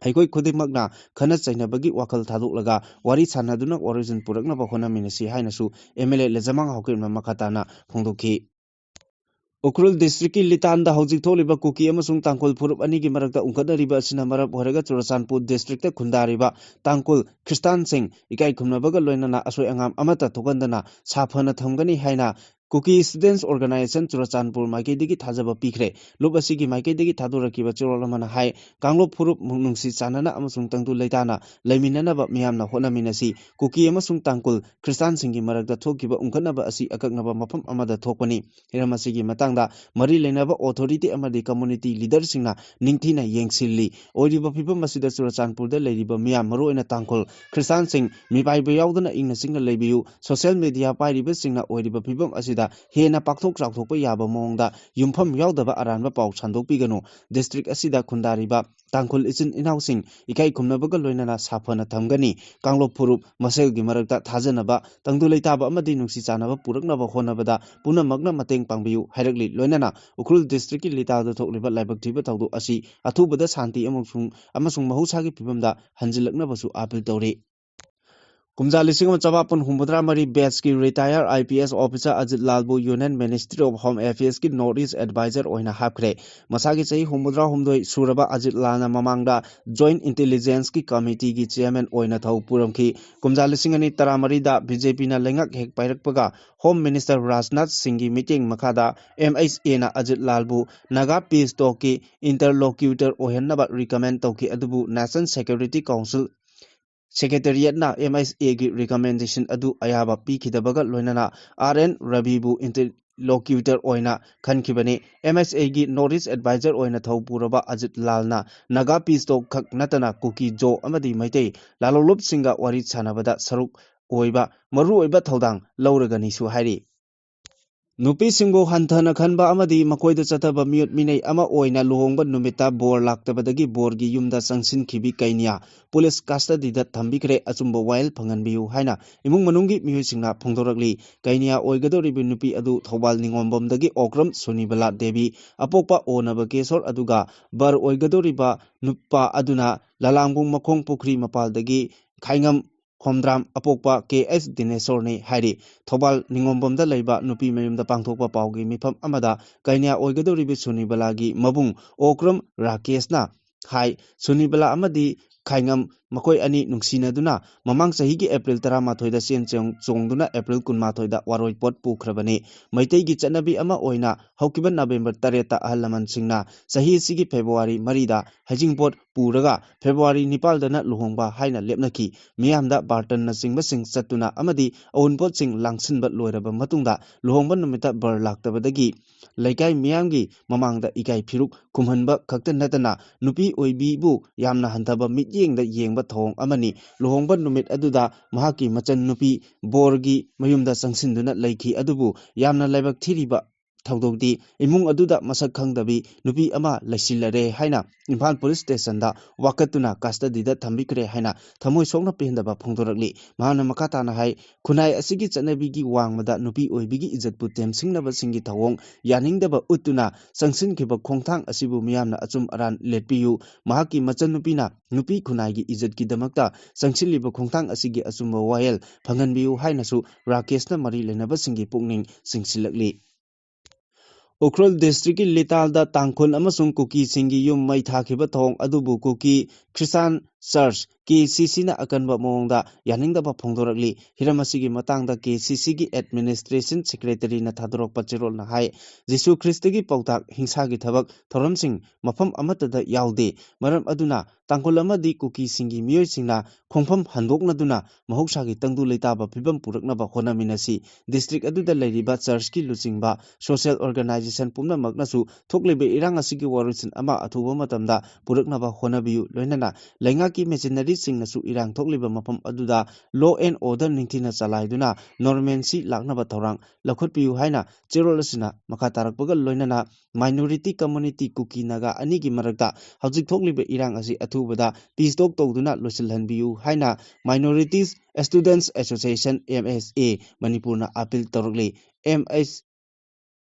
ꯑꯩꯈꯣꯏ ꯈꯨꯗꯤꯡꯃꯛꯅ ꯈꯠꯅ ꯆꯩꯅꯕꯒꯤ ꯋꯥꯈꯜ ꯊꯥꯗꯣꯛꯂꯒ ꯋꯥꯔꯤ ꯁꯥꯟꯅꯗꯨꯅ ꯋꯥꯔꯣꯏꯁꯤꯟ ꯄꯨꯔꯛꯅꯕ ꯍꯣꯠꯅꯃꯤꯟꯅꯁꯤ ꯍꯥꯏꯅꯁꯨ MLA ꯂꯩꯖꯃꯥꯡ ꯍꯥꯎꯀꯤꯞꯅ ꯃꯈꯥ ꯇꯥꯅ ꯐꯣꯡꯗꯣꯛꯈꯤ꯫ ꯎꯈ꯭ꯔꯨꯜ districtꯀꯤ ꯂꯤꯇꯥꯟꯗ ꯍꯧꯖꯤꯛ ꯊꯣꯛꯂꯤꯕ ꯀꯨꯀꯤ ꯑꯃꯁꯨꯡ ꯇꯥꯡꯈꯨꯜ ꯐꯨꯔꯨꯞ ꯑꯅꯤꯒꯤ ꯃꯔꯛꯇ ꯎꯪꯈꯠꯅꯔꯤꯕ ꯑꯁꯤꯅ ꯃꯔꯝ ꯑꯣꯏꯔꯒ ꯆꯨꯔꯆꯥꯟꯄꯨꯔ districtꯇ ꯈꯨꯟꯗꯥꯔꯤꯕ ꯇꯥꯡꯈꯨꯜ ꯈ꯭ꯔꯤꯁꯇꯥꯟꯁꯤꯡ ꯏꯀꯥꯏ ꯈꯨꯝꯅꯕꯒ ꯂꯣꯏꯅꯅ ꯑꯁꯣꯏ ꯑꯉꯥꯝ ꯑꯃꯠꯇ ꯊꯣꯛꯍꯟꯗꯅ ꯁꯥꯐꯅ ꯊꯝꯒꯅꯤ ꯍꯥꯏꯅ ꯀꯨꯀꯤ Students Organisation ꯆꯨꯔꯆꯥꯟꯄꯨꯔ ꯃꯥꯏꯀꯩꯗꯒꯤ ꯊꯥꯖꯕ ꯄꯤꯈ꯭ꯔꯦ꯫ ꯂꯨꯞ ꯑꯁꯤꯒꯤ ꯃꯥꯏꯀꯩꯗꯒꯤ ꯊꯥꯗꯣꯔꯛꯈꯤꯕ ꯆꯦꯔꯣꯜ ꯑꯃꯅ ꯍꯥꯏ, ꯀꯥꯡꯂꯨꯞ ꯐꯨꯔꯨꯞ ꯅꯨꯡꯁꯤ ꯆꯥꯟꯅꯅ ꯑꯃꯁꯨꯡ ꯇꯪꯗꯨ ꯂꯩꯇꯥꯅ ꯂꯩꯃꯤꯟꯅꯅꯕ ꯃꯤꯌꯥꯝꯅ ꯍꯣꯠꯅꯃꯤꯟꯅꯁꯤ꯫ ꯀꯨꯀꯤ ꯑꯃꯁꯨꯡ ꯇꯥꯡꯀꯨꯜ ꯈ꯭ꯔꯤꯁꯇꯥꯟꯁꯤꯡꯒꯤ ꯃꯔꯛꯇ ꯊꯣꯛꯈꯤꯕ ꯎꯪꯈꯠꯅꯕ ꯑꯁꯤ ꯑꯀꯛꯅꯕ ꯃꯐꯝ ꯑꯃꯗ ꯊꯣꯛꯄꯅꯤ꯫ ꯍꯤꯔꯝ ꯑꯁꯤꯒꯤ ꯃꯇꯥꯡꯗ ꯃꯔꯤ ꯂꯩꯅꯕ authority ꯑꯃꯗꯤ community leaderꯁꯤꯡꯅ ꯅꯤꯡꯊꯤꯅ ꯌꯦꯡꯁꯤꯜꯂꯤ꯫ ꯑꯣꯏꯔꯤꯕ ꯐꯤꯕꯝ ꯑꯁꯤꯗ ꯆꯨꯔꯆꯥꯟꯄꯨꯔꯗ ꯂꯩꯔꯤꯕ ꯃꯤꯌꯥꯝ, ꯃꯔꯨꯑꯣꯏꯅ ꯇꯥꯡꯈꯨꯜ ꯈ꯭ꯔꯤꯁꯇꯥꯟꯁꯤꯡ, ꯃꯤꯄꯥꯏꯕ ꯌꯥꯎꯗꯅ ꯏꯪꯅ ꯆꯤꯛꯅ ꯂꯩꯕꯤꯌꯨ꯫ Social media ꯄꯥꯏꯔꯤꯕꯁꯤꯡꯅ ꯑꯣꯏꯔꯤꯕ ꯐꯤꯕꯝ ꯑꯁꯤꯗ ꯍꯦꯟꯅ ꯄꯥꯛꯊꯣꯛ ꯆꯥꯎꯊꯣꯛꯄ ꯌꯥꯕ ꯃꯑꯣꯡꯗ ꯌꯨꯝꯐꯝ ꯌꯥꯎꯗꯕ ꯑꯔꯥꯟꯕ ꯄꯥꯎ ꯁꯟꯗꯣꯛꯄꯤꯒꯅꯨ꯫ District ꯑꯁꯤꯗ ꯈꯨꯟꯗꯥꯔꯤꯕ ꯇꯥꯡꯈꯨꯜ ꯏꯆꯤꯟ ꯏꯅꯥꯎꯁꯤꯡ ꯏꯀꯥꯏ ꯈꯨꯝꯅꯕꯒ ꯂꯣꯏꯅꯅ ꯁꯥꯐꯅ ꯊꯝꯒꯅꯤ꯫ ꯀꯥꯡꯂꯨꯞ ꯐꯨꯔꯨꯞ ꯃꯁꯦꯜꯒꯤ ꯃꯔꯛꯇ ꯊꯥꯖꯅꯕ, ꯇꯪꯗꯨ ꯂꯩꯇꯥꯕ ꯑꯃꯗꯤ ꯅꯨꯡꯁꯤ ꯆꯥꯟꯅꯕ ꯄꯨꯔꯛꯅꯕ ꯍꯣꯠꯅꯕꯗ ꯄꯨꯝꯅꯃꯛꯅ ꯃꯇꯦꯡ ꯄꯥꯡꯕꯤꯌꯨ ꯍꯥꯏꯔꯛꯂꯤ꯫ ꯂꯣꯏꯅꯅ ꯎꯈ꯭ꯔꯨꯜ districtꯀꯤ ꯂꯤꯇꯥꯗ ꯊꯣꯛꯂꯤꯕ ꯂꯥꯏꯕꯛ ꯊꯤꯕ ꯊꯧꯗꯣꯛ ꯑꯁꯤ ꯑꯊꯨꯕꯗ ꯁꯥꯟꯇꯤ ꯑꯃꯁꯨꯡ, ꯑꯃꯁꯨꯡ ꯃꯍꯧꯁꯥꯒꯤ ꯐꯤꯕꯝꯗ ꯍꯟꯖꯤꯜꯂꯛꯅꯕꯁꯨ appeal ꯇꯧꯔꯤ꯫ ꯀꯨꯝꯖꯥ ꯂꯤꯁꯤꯡ ꯑꯃ ꯆꯃꯥꯄꯟ ꯍꯨꯝꯐꯨꯇꯔꯥ ꯃꯔꯤ batchꯀꯤ retired IPS officer Ajit ꯂꯥꯜꯕꯨ Union Ministry of Home Affairsꯀꯤ North East Advisor ꯑꯣꯏꯅ ꯍꯥꯞꯈ꯭ꯔꯦ꯫ ꯃꯁꯥꯒꯤ ꯆꯍꯤ ꯍꯨꯝꯐꯨꯇꯔꯥ ꯍꯨꯝꯗꯣꯏ ꯁꯨꯔꯕ ꯑꯖꯤꯠ ꯂꯥꯜꯅ ꯃꯃꯥꯡꯗ Joint Intelligenceꯀꯤ Committeeꯒꯤ chairman ꯑꯣꯏꯅ ꯊꯧ ꯄꯨꯔꯝꯈꯤ꯫ ꯀꯨꯝꯖꯥ ꯂꯤꯁꯤꯡ ꯑꯅꯤ ꯇꯔꯥꯃꯔꯤꯗ BJPꯅ ꯂꯩꯉꯥꯛ ꯍꯦꯛ ꯄꯥꯏꯔꯛꯄꯒ Home Minister ꯔꯥꯖꯅꯥꯊ ꯁꯤꯡꯒꯤ ꯃꯤꯠꯌꯦꯡ ꯃꯈꯥꯗ MHAꯅ ꯑꯖꯤꯠ ꯂꯥꯜꯕꯨ Naga Peace Talkꯀꯤ interlocutor ꯑꯣꯏꯍꯟꯅꯕ recommend ꯇꯧꯈꯤ, ꯑꯗꯨꯕꯨ National Security Council ꯁꯦꯀ꯭ꯔꯦꯇꯦꯔꯤꯌꯦꯠꯅ ꯑꯦꯝ ꯑꯦꯁ ꯑꯦꯒꯤ ꯔꯤꯀꯃꯦꯟꯗꯦꯁꯟ ꯑꯗꯨ ꯑꯌꯥꯕ ꯄꯤꯈꯤꯗꯕꯒ ꯂꯣꯏꯅꯅ ꯑꯥꯔ ꯑꯦꯟ ꯔꯕꯤꯕꯨ ꯏꯟꯇꯔꯂꯣꯀ꯭ꯌꯨꯇꯔ ꯑꯣꯏꯅ ꯈꯟꯈꯤꯕꯅꯤ꯫ ꯑꯦꯝ ꯑꯦꯁ ꯑꯦꯒꯤ ꯅꯣꯔꯠ ꯏꯁ ꯑꯦꯗꯚꯥꯏꯖꯔ ꯑꯣꯏꯅ ꯊꯧ ꯄꯨꯔꯕ ꯑꯖꯤꯠ ꯂꯥꯜꯅ ꯅꯥꯒꯥ ꯄꯤꯁ ꯇꯣꯛ ꯈꯛ ꯅꯠꯇꯅ ꯀꯨꯀꯤ ꯖꯣ ꯑꯃꯗꯤ ꯃꯩꯇꯩ ꯂꯥꯂꯣꯡꯂꯨꯞꯁꯤꯡꯒ ꯋꯥꯔꯤ ꯁꯥꯟꯅꯕꯗ ꯁꯔꯨꯛ ꯑꯣꯏꯕ ꯃꯔꯨꯑꯣꯏꯕ ꯊꯧꯗꯥꯡ ꯂꯧꯔꯒꯅꯤꯁꯨ ꯍꯥꯏꯔꯤ꯫ ꯅꯨꯄꯤꯁꯤꯡꯕꯨ ꯍꯟꯊꯅ ꯈꯟꯕ ꯑꯃꯗꯤ ꯃꯈꯣꯏꯗ ꯆꯠꯊꯕ ꯃꯤꯑꯣꯠ ꯃꯤꯅꯩ ꯑꯃ ꯑꯣꯏꯅ ꯂꯨꯍꯣꯡꯕ ꯅꯨꯃꯤꯠꯇ ꯕꯣꯔ ꯂꯥꯛꯇꯕꯗꯒꯤ ꯕꯣꯔꯒꯤ ꯌꯨꯝꯗ ꯆꯪꯁꯤꯟꯈꯤꯕꯤ ꯀꯩꯅꯤꯌꯥ ꯄꯨꯂꯤꯁ ꯀꯁꯇꯗꯤꯗ ꯊꯝꯕꯤꯈ꯭ꯔꯦ꯫ ꯑꯆꯨꯝꯕ ꯋꯥꯌꯦꯜ ꯐꯪꯍꯟꯕꯤꯌꯨ ꯍꯥꯏꯅ ꯏꯃꯨꯡ ꯃꯅꯨꯡꯒꯤ ꯃꯤꯑꯣꯏꯁꯤꯡꯅ ꯐꯣꯡꯗꯣꯔꯛꯂꯤ꯫ ꯀꯩꯅꯤꯌꯥ ꯑꯣꯏꯒꯗꯧꯔꯤꯕ ꯅꯨꯄꯤ ꯑꯗꯨ ꯊꯧꯕꯥꯜ ꯅꯤꯉꯣꯝꯕꯝꯗꯒꯤ ꯑꯣꯀ꯭ꯔꯝ ꯁꯨꯅꯤꯕꯂꯥ ꯗꯦꯕꯤ, ꯑꯄꯣꯛꯄ ꯑꯣꯅꯕ ꯀꯦꯁꯣꯔ, ꯑꯗꯨꯒ ꯕꯔ ꯑꯣꯏꯒꯗꯧꯔꯤꯕ ꯅꯨꯄꯥ ꯑꯗꯨꯅ ꯂꯂꯥꯡꯕꯨꯡ ꯃꯈꯣꯡ ꯄꯨꯈ꯭ꯔꯤ ꯃꯄꯥꯜꯗꯒꯤ ꯈꯥꯏꯉꯝ ꯈꯣꯝꯗ꯭ꯔꯥꯝ, ꯑꯄꯣꯛꯄ ꯀꯦ ꯑꯦꯁ ꯗꯤꯅꯦꯁꯣꯔꯅꯤ ꯍꯥꯏꯔꯤ꯫ ꯊꯧꯕꯥꯜ ꯅꯤꯉꯣꯝꯕꯝꯗ ꯂꯩꯕ ꯅꯨꯄꯤ ꯃꯌꯨꯝꯗ ꯄꯥꯡꯊꯣꯛꯄ ꯄꯥꯎꯒꯤ ꯃꯤꯐꯝ ꯑꯃꯗ ꯀꯩꯅ꯭ꯌꯥ ꯑꯣꯏꯒꯗꯧꯔꯤꯕ ꯁꯨꯅꯤꯕꯂꯥꯒꯤ ꯃꯕꯨꯡ ꯑꯣꯀ꯭ꯔꯝ ꯔꯥꯀꯦꯁꯅ ꯍꯥꯏ, ꯁꯨꯅꯤꯕꯂꯥ ꯑꯃꯗꯤ ꯈꯥꯏꯉꯝ ꯃꯈꯣꯏ ꯑꯅꯤ ꯅꯨꯡꯁꯤꯅꯗꯨꯅ ꯃꯃꯥꯡ ꯆꯍꯤꯒꯤ ꯑꯦꯄ꯭ꯔꯤꯜ ꯇꯔꯥꯃꯥꯊꯣꯏꯗ ꯆꯦꯟ ꯆꯣꯡ-, ꯆꯣꯡꯗꯨꯅ ꯑꯦꯄ꯭ꯔꯤꯜ ꯀꯨꯟꯃꯥꯊꯣꯏꯗ ꯋꯥꯔꯣꯏꯄꯣꯠ ꯄꯨꯈ꯭ꯔꯕꯅꯤ꯫ ꯃꯩꯇꯩꯒꯤ ꯆꯠꯅꯕꯤ ꯑꯃ ꯑꯣꯏꯅ ꯍꯧꯈꯤꯕ ꯅꯕꯦꯝꯕꯔ ꯇꯔꯦꯠꯇ ꯑꯍꯜ ꯂꯃꯟꯁꯤꯡꯅ ꯆꯍꯤ ꯑꯁꯤꯒꯤ ꯐꯦꯕ꯭ꯔꯨꯋꯥꯔꯤ ꯃꯔꯤꯗ ꯍꯩꯖꯤꯡꯄꯣꯠ ꯄꯨꯔꯒ ꯐꯦꯕ꯭ꯔꯨꯋꯥꯔꯤ ꯅꯤꯄꯥꯜꯗꯅ ꯂꯨꯍꯣꯡꯕ ꯍꯥꯏꯅ ꯂꯦꯞꯅꯈꯤ꯫ ꯃꯤꯌꯥꯝꯗ ꯕꯥꯔꯇꯟꯅꯆꯤꯡꯕꯁꯤꯡ ꯆꯠꯇꯨꯅ ꯑꯃꯗꯤ ꯑꯎꯟꯄꯣꯠꯁꯤꯡ ꯂꯥꯡꯁꯤꯟꯕ ꯂꯣꯏꯔꯕ ꯃꯇꯨꯡꯗ ꯂꯨꯍꯣꯡꯕ ꯅꯨꯃꯤꯠꯇ ꯕꯔ ꯂꯥꯛꯇꯕꯗꯒꯤ ꯂꯩꯀꯥꯏ ꯃꯤꯌꯥꯝꯒꯤ ꯃꯃꯥꯡꯗ ꯏꯀꯥꯏ ꯐꯤꯔꯨꯛ ꯈꯨꯝꯍꯟꯕ ꯈꯛꯇ ꯅꯠꯇꯅ ꯅꯨꯄꯤ ꯑꯣꯏꯕꯤꯕꯨ ꯌꯥꯝꯅ ꯍꯟꯊꯕ ꯃꯤꯠꯌꯦꯡꯗ ꯌꯦꯡꯕ ꯊꯧꯑꯣꯡ ꯑꯃꯅꯤ꯫ ꯂꯨꯍꯣꯡꯕ ꯅꯨꯃꯤꯠ ꯑꯗꯨꯗ ꯃꯍꯥꯛꯀꯤ ꯃꯆꯟ ꯅꯨꯄꯤ ꯕꯣꯔꯒꯤ ꯃꯌꯨꯝꯗ ꯆꯪꯁꯤꯟꯗꯨꯅ ꯂꯩꯈꯤ꯫ ꯑꯗꯨꯕꯨ ꯌꯥꯝꯅ ꯂꯥꯏꯕꯛ ꯊꯤꯔꯤꯕ ꯊꯧꯗꯣꯛꯇꯤ ꯏꯃꯨꯡ ꯑꯗꯨꯗ ꯃꯁꯛ ꯈꯪꯗꯕꯤ ꯅꯨꯄꯤ ꯑꯃ ꯂꯩꯁꯤꯜꯂꯔꯦ ꯍꯥꯏꯅ ꯏꯝꯐꯥꯜ ꯄꯨꯂꯤꯁ ꯁ꯭ꯇꯦꯁꯟꯗ ꯋꯥꯀꯠꯇꯨꯅ ꯀꯁꯇꯗꯤꯗ ꯊꯝꯕꯤꯈ꯭ꯔꯦ ꯍꯥꯏꯅ ꯊꯃꯣꯏ ꯁꯣꯛꯅ ꯄꯦꯟꯗꯕ ꯐꯣꯡꯗꯣꯔꯛꯂꯤ꯫ ꯃꯍꯥꯛꯅ ꯃꯈꯥ ꯇꯥꯅ ꯍꯥꯏ, ꯈꯨꯟꯅꯥꯏ ꯑꯁꯤꯒꯤ ꯆꯠꯅꯕꯤꯒꯤ ꯋꯥꯡꯃꯗ ꯅꯨꯄꯤ ꯑꯣꯏꯕꯤꯒꯤ ꯏꯖꯠꯄꯨ ꯇꯦꯝꯁꯤꯡꯅꯕꯁꯤꯡꯒꯤ ꯊꯧꯑꯣꯡ ꯌꯥꯅꯤꯡꯗꯕ ꯎꯠꯇꯨꯅ ꯆꯪꯁꯤꯟꯈꯤꯕ ꯈꯣꯡꯊꯥꯡ ꯑꯁꯤꯕꯨ ꯃꯤꯌꯥꯝꯅ ꯑꯆꯨꯝ ꯑꯔꯥꯟ ꯂꯦꯞꯄꯤꯌꯨ꯫ ꯃꯍꯥꯛꯀꯤ ꯃꯆꯟꯅꯨꯄꯤꯅ ꯅꯨꯄꯤ ꯈꯨꯟꯅꯥꯏꯒꯤ ꯏꯖꯠꯀꯤꯗꯃꯛꯇ ꯆꯪꯁꯤꯜꯂꯤꯕ ꯈꯣꯡꯊꯥꯡ ꯑꯁꯤꯒꯤ ꯑꯆꯨꯝꯕ ꯋꯥꯌꯦꯜ ꯐꯪꯍꯟꯕꯤꯌꯨ ꯍꯥꯏꯅꯁꯨ ꯔꯥꯀꯦꯁꯅ ꯃꯔꯤ ꯂꯩꯅꯕꯁꯤꯡꯒꯤ ꯄꯨꯛꯅꯤꯡ ꯆꯤꯡꯁꯤꯜꯂꯛꯂꯤ꯫ ꯎꯈ꯭ꯔꯨꯜ ꯗꯤꯁꯇ꯭ꯔꯤꯛꯀꯤ ꯂꯤꯇꯥꯜꯗ ꯇꯥꯡꯈꯨꯜ ꯑꯃꯁꯨꯡ ꯀꯨꯀꯤꯁꯤꯡꯒꯤ ꯌꯨꯝ ꯃꯩ ꯊꯥꯈꯤꯕ ꯊꯧꯑꯣꯡ ꯑꯗꯨꯕꯨ ꯀꯨꯀꯤ Christian Church, K C C ꯅ ꯑꯀꯟꯕ ꯃꯑꯣꯡꯗ ꯌꯥꯅꯤꯡꯗꯕ ꯐꯣꯡꯗꯣꯔꯛꯂꯤ꯫ ꯍꯤꯔꯝ ꯑꯁꯤꯒꯤ ꯃꯇꯥꯡꯗ K C C ꯒꯤ Administration Secretary ꯅ ꯊꯥꯗꯣꯔꯛꯄ ꯆꯦꯔꯣꯜꯅ ꯍꯥꯏ, ꯖꯤꯁꯨ ꯈ꯭ꯔꯤꯁꯇꯒꯤ ꯄꯥꯎꯇꯥꯛ ꯍꯤꯡꯁꯥꯒꯤ ꯊꯕꯛ ꯊꯧꯔꯝꯁꯤꯡ ꯃꯐꯝ ꯑꯃꯠꯇꯗ ꯌꯥꯎꯗꯦ꯫ ꯃꯔꯝ ꯑꯗꯨꯅ ꯇꯥꯡꯈꯨꯜ ꯑꯃꯗꯤ ꯀꯨꯀꯤꯁꯤꯡꯒꯤ ꯃꯤꯑꯣꯏꯁꯤꯡꯅ ꯈꯣꯡꯐꯝ ꯍꯟꯗꯣꯛꯅꯗꯨꯅ ꯃꯍꯧꯁꯥꯒꯤ ꯇꯪꯗꯨ ꯂꯩꯇꯥꯕ ꯐꯤꯕꯝ ꯄꯨꯔꯛꯅꯕ ꯍꯣꯠꯅꯃꯤꯟꯅꯁꯤ꯫ District ꯑꯗꯨꯗ ꯂꯩꯔꯤꯕ church ꯀꯤ ꯂꯨꯆꯤꯡꯕ, social organisation ꯄꯨꯝꯅꯃꯛꯅꯁꯨ ꯊꯣꯛꯂꯤꯕ ꯏꯔꯥꯡ ꯑꯁꯤꯒꯤ ꯋꯥꯔꯣꯏꯁꯤꯟ ꯑꯃ ꯑꯊꯨꯕ ꯃꯇꯝꯗ ꯄꯨꯔꯛꯅꯕ ꯍꯣꯠꯅꯕꯤꯌꯨ꯫ ꯂꯣꯏꯅꯅ ꯂꯩꯉꯥꯛꯀꯤ machinery ꯁꯤꯡꯅꯁꯨ ꯏꯔꯥꯡ ꯊꯣꯛꯂꯤꯕ ꯃꯐꯝ ꯑꯗꯨꯗ law and order ꯅꯤꯡꯊꯤꯅ ꯆꯂꯥꯏꯗꯨꯅ normalcy ꯂꯥꯛꯅꯕ ꯊꯧꯔꯥꯡ ꯂꯧꯈꯠꯄꯤꯌꯨ ꯍꯥꯏꯅ ꯆꯦꯔꯣꯜ ꯑꯁꯤꯅ ꯃꯈꯥ ꯇꯥꯔꯛꯄꯒ ꯂꯣꯏꯅꯅ minority community ꯀꯨꯀꯤ ꯅꯥꯒꯥ ꯑꯅꯤꯒꯤ ꯃꯔꯛꯇ ꯍꯧꯖꯤꯛ ꯊꯣꯛꯂꯤꯕ ꯏꯔꯥꯡ ꯑꯁꯤ ꯑꯊꯨꯕꯗ peace talk ꯇꯧꯗꯨꯅ ꯂꯣꯏꯁꯤꯜꯍꯟꯕꯤꯌꯨ ꯍꯥꯏꯅ Minorities Students Association, M S A, ꯃꯅꯤꯄꯨꯔꯅ appeal ꯇꯧꯔꯛꯂꯤ꯫ M S,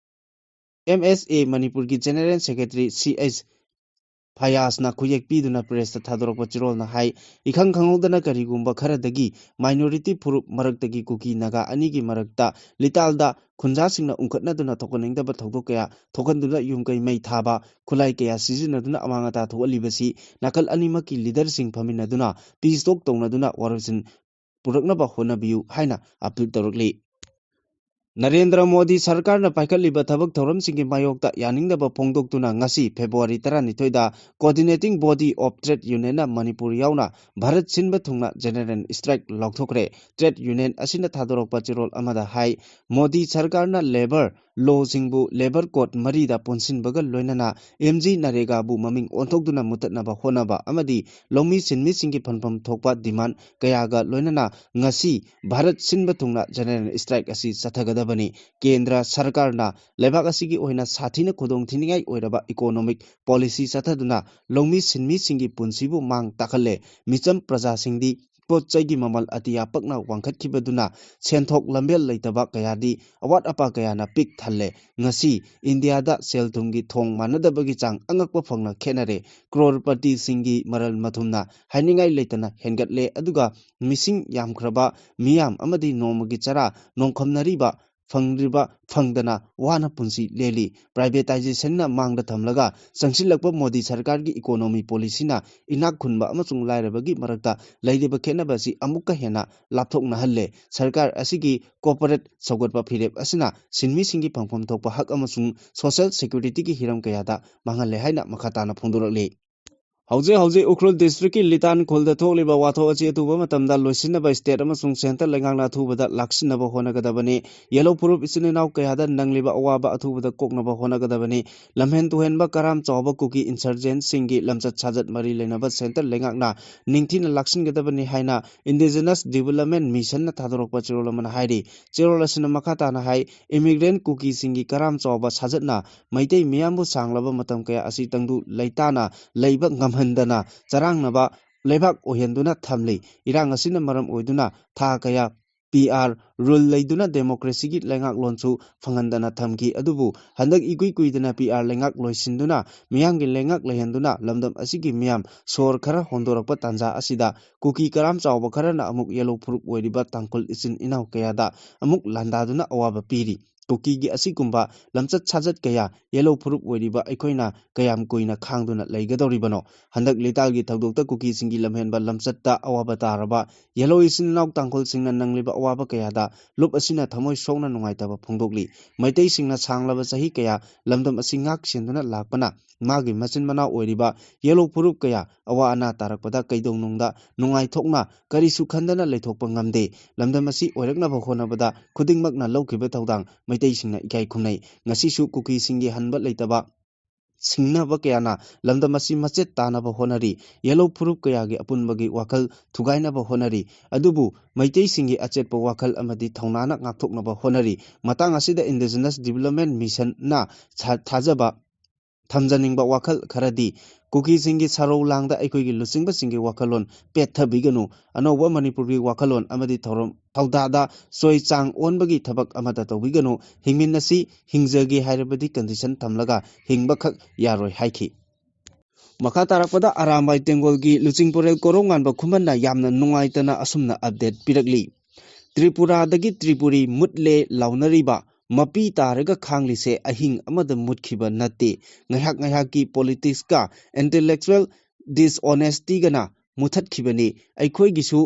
M S A ꯃꯅꯤꯄꯨꯔꯒꯤ General Secretary C H ꯐꯌꯥꯖꯅ ꯈꯨꯌꯦꯛ ꯄꯤꯗꯨꯅ press ꯇ ꯊꯥꯗꯣꯔꯛꯄ ꯆꯦꯔꯣꯜꯅ ꯍꯥꯏ, ꯏꯈꯪ ꯈꯪꯍꯧꯗꯅ ꯀꯔꯤꯒꯨꯝꯕ ꯈꯔꯗꯒꯤ minority ꯐꯨꯔꯨꯞ ꯃꯔꯛꯇꯒꯤ ꯀꯨꯀꯤ ꯅꯥꯒꯥ ꯑꯅꯤꯒꯤ ꯃꯔꯛꯇ ꯂꯤꯇꯥꯜꯗ ꯈꯨꯟꯖꯥꯁꯤꯡꯅ ꯎꯪꯈꯠꯅꯗꯨꯅ ꯊꯣꯛꯍꯟꯅꯤꯡꯗꯕ ꯊꯧꯗꯣꯛ ꯀꯌꯥ ꯊꯣꯛꯍꯟꯗꯨꯅ ꯌꯨꯝ ꯀꯩ ꯃꯩ ꯊꯥꯕ, ꯈꯨꯠꯂꯥꯏ ꯀꯌꯥ ꯁꯤꯖꯤꯟꯅꯗꯨꯅ ꯑꯃꯥꯡ ꯑꯇꯥ ꯊꯣꯛꯍꯜꯂꯤꯕꯁꯤ ꯅꯥꯀꯜ ꯑꯅꯤꯃꯛꯀꯤ leader ꯁꯤꯡ ꯐꯝꯃꯤꯟꯅꯗꯨꯅ peace talk ꯇꯧꯅꯗꯨꯅ ꯋꯥꯔꯣꯏꯁꯤꯟ ꯄꯨꯔꯛꯅꯕ ꯍꯣꯠꯅꯕꯤꯌꯨ ꯍꯥꯏꯅ appeal ꯇꯧꯔꯛꯂꯤ꯫ ꯅꯔꯦꯟꯗ꯭ꯔ ꯃꯣꯗꯤ ꯁꯔꯀꯥꯔꯅ ꯄꯥꯏꯈꯠꯂꯤꯕ ꯊꯕꯛ ꯊꯧꯔꯝꯁꯤꯡꯒꯤ ꯃꯥꯌꯣꯛꯇ ꯌꯥꯅꯤꯡꯗꯕ ꯐꯣꯡꯗꯣꯛꯇꯨꯅ ꯉꯁꯤ February ꯇꯔꯥꯅꯤꯊꯣꯏꯗ Coordinating Body of Trade Union ꯅ ꯃꯅꯤꯄꯨꯔ ꯌꯥꯎꯅ ꯚꯥꯔꯠ ꯁꯤꯟꯕ ꯊꯨꯡꯅ general strike ꯂꯥꯎꯊꯣꯛꯈ꯭ꯔꯦ꯫ Trade Union ꯑꯁꯤꯅ ꯊꯥꯗꯣꯔꯛꯄ ꯆꯦꯔꯣꯜ ꯑꯃꯗ ꯍꯥꯏ, ꯃꯣꯗꯤ ꯁꯔꯀꯥꯔꯅ labour law ꯁꯤꯡꯕꯨ labour code ꯃꯔꯤꯗ ꯄꯨꯟꯁꯤꯟꯕꯒ ꯂꯣꯏꯅꯅ M G ꯅꯔꯦꯒꯥꯕꯨ ꯃꯃꯤꯡ ꯑꯣꯟꯊꯣꯛꯇꯨꯅ ꯃꯨꯠꯊꯠꯅꯕ ꯍꯣꯠꯅꯕ ꯑꯃꯗꯤ ꯂꯧꯃꯤ ꯁꯤꯟꯃꯤꯁꯤꯡꯒꯤ ꯐꯟꯐꯝ ꯊꯣꯛꯄ demand ꯀꯌꯥꯒ ꯂꯣꯏꯅꯅ ꯉꯁꯤ ꯚꯥꯔꯠ ꯁꯤꯟꯕ ꯊꯨꯡꯅ general strike ꯑꯁꯤ ꯆꯠꯊꯒꯗꯕꯅꯤ꯫ ꯀꯦꯟꯗ꯭ꯔ ꯁꯔꯀꯥꯔꯅ ꯂꯩꯕꯥꯛ ꯑꯁꯤꯒꯤ ꯑꯣꯏꯅ ꯁꯥꯊꯤꯅ ꯈꯨꯗꯣꯡ ꯊꯤꯅꯤꯡꯉꯥꯏ ꯑꯣꯏꯔꯕ economic policy ꯆꯠꯊꯗꯨꯅ ꯂꯧꯃꯤ ꯁꯤꯟꯃꯤꯁꯤꯡꯒꯤ ꯄꯨꯟꯁꯤꯕꯨ ꯃꯥꯡ ꯇꯥꯛꯍꯜꯂꯦ꯫ ꯃꯤꯆꯝ ꯄ꯭ꯔꯖꯥꯁꯤꯡꯗꯤ ꯄꯣꯠ ꯆꯩꯒꯤ ꯃꯃꯜ ꯑꯇꯤꯌꯥ ꯄꯛꯅ ꯋꯥꯡꯈꯠꯈꯤꯕꯗꯨꯅ ꯁꯦꯟꯊꯣꯛ ꯂꯝꯕꯦꯜ ꯂꯩꯇꯕ ꯀꯌꯥꯗꯤ ꯑꯋꯥꯠ ꯑꯄꯥ ꯀꯌꯥꯅ ꯄꯤꯛ ꯊꯜꯂꯦ꯫ ꯉꯁꯤ ꯏꯟꯗꯤꯌꯥꯗ ꯁꯦꯜ ꯊꯨꯝꯒꯤ ꯊꯣꯡ ꯃꯥꯟꯅꯗꯕꯒꯤ ꯆꯥꯡ ꯑꯉꯛꯄ ꯐꯪꯅ ꯈꯦꯠꯅꯔꯦ꯫ ꯀ꯭ꯔꯣꯔꯄꯇꯤꯁꯤꯡꯒꯤ ꯃꯔꯜ ꯃꯊꯨꯝꯅ ꯍꯥꯏꯅꯤꯡꯉꯥꯏ ꯂꯩꯇꯅ ꯍꯦꯟꯒꯠꯂꯦ, ꯑꯗꯨꯒ ꯃꯤꯁꯤꯡ ꯌꯥꯝꯈ꯭ꯔꯕ ꯃꯤꯌꯥꯝ ꯑꯃꯗꯤ ꯅꯣꯡꯃꯒꯤ ꯆꯔꯥ ꯅꯣꯡꯈꯝꯅꯔꯤꯕ ꯐꯪꯗ꯭ꯔꯤꯕ ꯐꯪꯗꯅ ꯋꯥꯅ ꯄꯨꯟꯁꯤ ꯂꯦꯜꯂꯤ꯫ Privatization ꯅ ꯃꯥꯡꯗ ꯊꯝꯂꯒ ꯆꯪꯁꯤꯜꯂꯛꯄ ꯃꯣꯗꯤ ꯁꯔꯀꯥꯔꯒꯤ economy policy ꯅ ꯏꯅꯥꯛ ꯈꯨꯟꯕ ꯑꯃꯁꯨꯡ ꯂꯥꯏꯔꯕꯒꯤ ꯃꯔꯛꯇ ꯂꯩꯔꯤꯕ ꯈꯦꯠꯅꯕ ꯑꯁꯤ ꯑꯃꯨꯛꯀ ꯍꯦꯟꯅ ꯂꯥꯞꯊꯣꯛꯅꯍꯜꯂꯦ꯫ ꯁꯔꯀꯥꯔ ꯑꯁꯤꯒꯤ corporate ꯁꯧꯒꯠꯄ ꯐꯤꯔꯦꯞ ꯑꯁꯤꯅ ꯁꯤꯟꯃꯤꯁꯤꯡꯒꯤ ꯐꯪꯐꯝ ꯊꯣꯛꯄ ꯍꯛ ꯑꯃꯁꯨꯡ social security ꯒꯤ ꯍꯤꯔꯝ ꯀꯌꯥꯗ ꯃꯥꯡꯍꯜꯂꯦ ꯍꯥꯏꯅ ꯃꯈꯥ ꯇꯥꯅ ꯐꯣꯡꯗꯣꯔꯛꯂꯤ꯫ ꯍꯧꯖꯤꯛ ꯍꯧꯖꯤꯛ ꯎꯈ꯭ꯔꯨꯜ district ꯀꯤ ꯂꯤꯇꯥꯟ ꯈꯨꯜꯗ ꯊꯣꯛꯂꯤꯕ ꯋꯥꯊꯣꯛ ꯑꯁꯤ ꯑꯊꯨꯕ ꯃꯇꯝꯗ ꯂꯣꯏꯁꯤꯟꯅꯕ state ꯑꯃꯁꯨꯡ centre ꯂꯩꯉꯥꯛꯅ ꯑꯊꯨꯕꯗ ꯂꯥꯛꯁꯤꯟꯅꯕ ꯍꯣꯠꯅꯒꯗꯕꯅꯤ꯫ ꯌꯦꯂꯧ ꯐꯨꯔꯨꯞ ꯏꯆꯤꯟ ꯏꯅꯥꯎ ꯀꯌꯥꯗ ꯅꯪꯂꯤꯕ ꯑꯋꯥꯕ ꯑꯊꯨꯕꯗ ꯀꯣꯛꯅꯕ ꯍꯣꯠꯅꯒꯗꯕꯅꯤ꯫ ꯂꯝꯍꯦꯟ ꯇꯨꯍꯦꯟꯕ ꯀꯔꯥꯝ ꯆꯥꯎꯕ ꯀꯨꯀꯤ insurgent ꯁꯤꯡꯒꯤ ꯂꯝꯆꯠ ꯁꯥꯖꯠ ꯃꯔꯤ ꯂꯩꯅꯕ centre ꯂꯩꯉꯥꯛꯅ ꯅꯤꯡꯊꯤꯅ ꯂꯥꯛꯁꯤꯟꯒꯗꯕꯅꯤ ꯍꯥꯏꯅ Indigenous Development Mission ꯅ ꯊꯥꯗꯣꯔꯛꯄ ꯆꯦꯔꯣꯜ ꯑꯃꯅ ꯍꯥꯏꯔꯤ꯫ ꯆꯦꯔꯣꯜ ꯑꯁꯤꯅ ꯃꯈꯥ ꯇꯥꯅ ꯍꯥꯏ, immigrant ꯀꯨꯀꯤꯁꯤꯡꯒꯤ ꯀꯔꯥꯝ ꯆꯥꯎꯕ ꯁꯥꯖꯠꯅ ꯃꯩꯇꯩ ꯃꯤꯌꯥꯝꯕꯨ ꯁꯥꯡꯂꯕ ꯃꯇꯝ ꯀꯌꯥ ꯑꯁꯤ ꯇꯪꯗꯨ ꯂꯩꯇꯥꯅ ꯂꯩꯕ ꯉꯝꯍꯟꯗꯅ ꯆꯔꯥꯡꯅꯕ ꯂꯩꯕꯥꯛ ꯑꯣꯏꯍꯟꯗꯨꯅ ꯊꯝꯂꯤ꯫ ꯏꯔꯥꯡ ꯑꯁꯤꯅ ꯃꯔꯝ ꯑꯣꯏꯗꯨꯅ ꯊꯥ ꯀꯌꯥ P R rule ꯂꯩꯗꯨꯅ democracy ꯒꯤ ꯂꯩꯉꯥꯛꯂꯣꯟꯁꯨ ꯐꯪꯍꯟꯗꯅ ꯊꯝꯈꯤ꯫ ꯑꯗꯨꯕꯨ ꯍꯟꯗꯛ ꯏꯀꯨꯏ ꯀꯨꯏꯗꯅ P R ꯂꯩꯉꯥꯛ ꯂꯣꯏꯁꯤꯟꯗꯨꯅ ꯃꯤꯌꯥꯝꯒꯤ ꯂꯩꯉꯥꯛ ꯂꯩꯍꯟꯗꯨꯅ ꯂꯝꯗꯝ ꯑꯁꯤꯒꯤ ꯃꯤꯌꯥꯝ ꯁꯣꯔ ꯈꯔ ꯍꯣꯟꯗꯣꯔꯛꯄ ꯇꯥꯟꯖꯥ ꯑꯁꯤꯗ ꯀꯨꯀꯤ ꯀꯔꯥꯝ ꯆꯥꯎꯕ ꯈꯔꯅ ꯑꯃꯨꯛ ꯌꯦꯂꯧ ꯐꯨꯔꯨꯞ ꯑꯣꯏꯔꯤꯕ ꯇꯥꯡꯈꯨꯜ ꯏꯆꯤꯟ ꯏꯅꯥꯎ ꯀꯌꯥꯗ ꯑꯃꯨꯛ ꯂꯥꯟꯗꯥꯗꯨꯅ ꯑꯋꯥꯕ ꯄꯤꯔꯤ꯫ ꯀꯨꯀꯤꯒꯤ ꯑꯁꯤꯒꯨꯝꯕ ꯂꯝꯆꯠ ꯁꯥꯖꯠ ꯀꯌꯥ ꯌꯦꯂꯧ ꯐꯨꯔꯨꯞ ꯑꯣꯏꯔꯤꯕ ꯑꯩꯈꯣꯏꯅ ꯀꯌꯥꯝ ꯀꯨꯏꯅ ꯈꯥꯡꯗꯨꯅ ꯂꯩꯒꯗꯧꯔꯤꯕꯅꯣ? ꯍꯟꯗꯛ ꯂꯤꯇꯥꯜꯒꯤ ꯊꯧꯗꯣꯛꯇ ꯀꯨꯀꯤꯁꯤꯡꯒꯤ ꯂꯝꯍꯦꯟꯕ ꯂꯝꯆꯠꯇ ꯑꯋꯥꯕ ꯇꯥꯔꯕ ꯌꯦꯂꯧ ꯏꯆꯤꯟ ꯏꯅꯥꯎ ꯇꯥꯡꯈꯨꯜꯁꯤꯡꯅ ꯅꯪꯂꯤꯕ ꯑꯋꯥꯕ ꯀꯌꯥꯗ ꯂꯨꯞ ꯑꯁꯤꯅ ꯊꯃꯣꯏ ꯁꯣꯛꯅ ꯅꯨꯡꯉꯥꯏꯇꯕ ꯐꯣꯡꯗꯣꯛꯂꯤ꯫ ꯃꯩꯇꯩꯁꯤꯡꯅ ꯁꯥꯡꯂꯕ ꯆꯍꯤ ꯀꯌꯥ ꯂꯝꯗꯝ ꯑꯁꯤ ꯉꯥꯛ ꯁꯦꯟꯗꯨꯅ ꯂꯥꯛꯄꯅ ꯃꯥꯒꯤ ꯃꯆꯤꯟ ꯃꯅꯥꯎ ꯑꯣꯏꯔꯤꯕ ꯌꯦꯂꯧ ꯐꯨꯔꯨꯞ ꯀꯌꯥ ꯑꯋꯥ ꯑꯅꯥ ꯇꯥꯔꯛꯄꯗ ꯀꯩꯗꯧꯅꯨꯡꯗ ꯅꯨꯡꯉꯥꯏꯊꯣꯛꯅ ꯀꯔꯤꯁꯨ ꯈꯟꯗꯅ ꯂꯩꯊꯣꯛꯄ ꯉꯝꯗꯦ꯫ ꯂꯝꯗꯝ ꯑꯁꯤ ꯑꯣꯏꯔꯛꯅꯕ ꯍꯣꯠꯅꯕꯗ ꯈꯨꯗꯤꯡꯃꯛꯅ ꯂꯧꯈꯤꯕ ꯊꯧꯗꯥꯡ ꯃꯩꯇꯩꯁꯤꯡꯅ ꯏꯀꯥꯏ ꯈꯨꯝꯅꯩ꯫ ꯉꯁꯤꯁꯨ ꯀꯨꯀꯤꯁꯤꯡꯒꯤ ꯍꯟꯕ ꯂꯩꯇꯕ ꯁꯤꯡꯅꯕ ꯀꯌꯥꯅ ꯂꯝꯗꯝ ꯑꯁꯤ ꯃꯆꯦꯠ ꯇꯥꯅꯕ ꯍꯣꯠꯅꯔꯤ꯫ ꯌꯦꯂꯧ ꯐꯨꯔꯨꯞ ꯀꯌꯥꯒꯤ ꯑꯄꯨꯟꯕꯒꯤ ꯋꯥꯈꯜ ꯊꯨꯒꯥꯏꯅꯕ ꯍꯣꯠꯅꯔꯤ꯫ ꯑꯗꯨꯕꯨ ꯃꯩꯇꯩꯁꯤꯡꯒꯤ ꯑꯆꯦꯠꯄ ꯋꯥꯈꯜ ꯑꯃꯗꯤ ꯊꯧꯅꯥꯅ ꯉꯥꯛꯊꯣꯛꯅꯕ ꯍꯣꯠꯅꯔꯤ꯫ ꯃꯇꯥꯡ ꯑꯁꯤꯗ Indigenous Development Mission ꯅ ꯊꯥ-, ꯊꯥꯖꯕ ꯊꯝꯖꯅꯤꯡꯕ ꯋꯥꯈꯜ ꯈꯔꯗꯤ, ꯀꯨꯀꯤꯁꯤꯡꯒꯤ ꯁꯔꯧ ꯂꯥꯡꯗ ꯑꯩꯈꯣꯏꯒꯤ ꯂꯨꯆꯤꯡꯕꯁꯤꯡꯒꯤ ꯋꯥꯈꯜꯂꯣꯟ ꯄꯦꯠꯊꯕꯤꯒꯅꯨ, ꯑꯅꯧꯕ ꯃꯅꯤꯄꯨꯔꯒꯤ ꯋꯥꯈꯜꯂꯣꯟ ꯑꯃꯗꯤ ꯊꯧꯔꯝ ꯊꯧꯗꯥꯗ ꯆꯣꯏ ꯆꯥꯡ ꯑꯣꯟꯕꯒꯤ ꯊꯕꯛ ꯑꯃꯠꯇ ꯇꯧꯕꯤꯒꯅꯨ, ꯍꯤꯡꯃꯤꯟꯅꯁꯤ, ꯍꯤꯡꯖꯒꯦ ꯍꯥꯏꯔꯕꯗꯤ condition ꯊꯝꯂꯒ ꯍꯤꯡꯕꯈꯛ ꯌꯥꯔꯣꯏ ꯍꯥꯏꯈꯤ꯫ ꯃꯈꯥ ꯇꯥꯔꯛꯄꯗ ꯑꯔꯥꯝꯕꯥꯏ ꯇꯦꯡꯒꯣꯜꯒꯤ ꯂꯨꯆꯤꯡꯄꯨꯔꯦꯜ ꯀꯣꯔꯧꯉꯥꯟꯕ ꯈꯨꯃꯟꯅ ꯌꯥꯝꯅ ꯅꯨꯡꯉꯥꯏꯇꯅ ꯑꯁꯨꯝꯅ update ꯄꯤꯔꯛꯂꯤ꯫ ꯇ꯭ꯔꯤꯄꯨꯔꯥꯗꯒꯤ ꯇ꯭ꯔꯤꯄꯨꯔꯤ ꯃꯨꯠꯂꯦ ꯂꯥꯎꯅꯔꯤꯕ, ꯃꯄꯤ ꯇꯥꯔꯒ ꯈꯥꯡꯂꯤꯁꯦ ꯑꯍꯤꯡ ꯑꯃꯗ ꯃꯨꯠꯈꯤꯕ ꯅꯠꯇꯦ꯫ ꯉꯥꯏꯍꯥꯛ ꯉꯥꯏꯍꯥꯛꯀꯤ politicsꯀ intellectual dishonestyꯒꯅ ꯃꯨꯊꯠꯈꯤꯕꯅꯤ꯫ ꯑꯩꯈꯣꯏꯒꯤꯁꯨ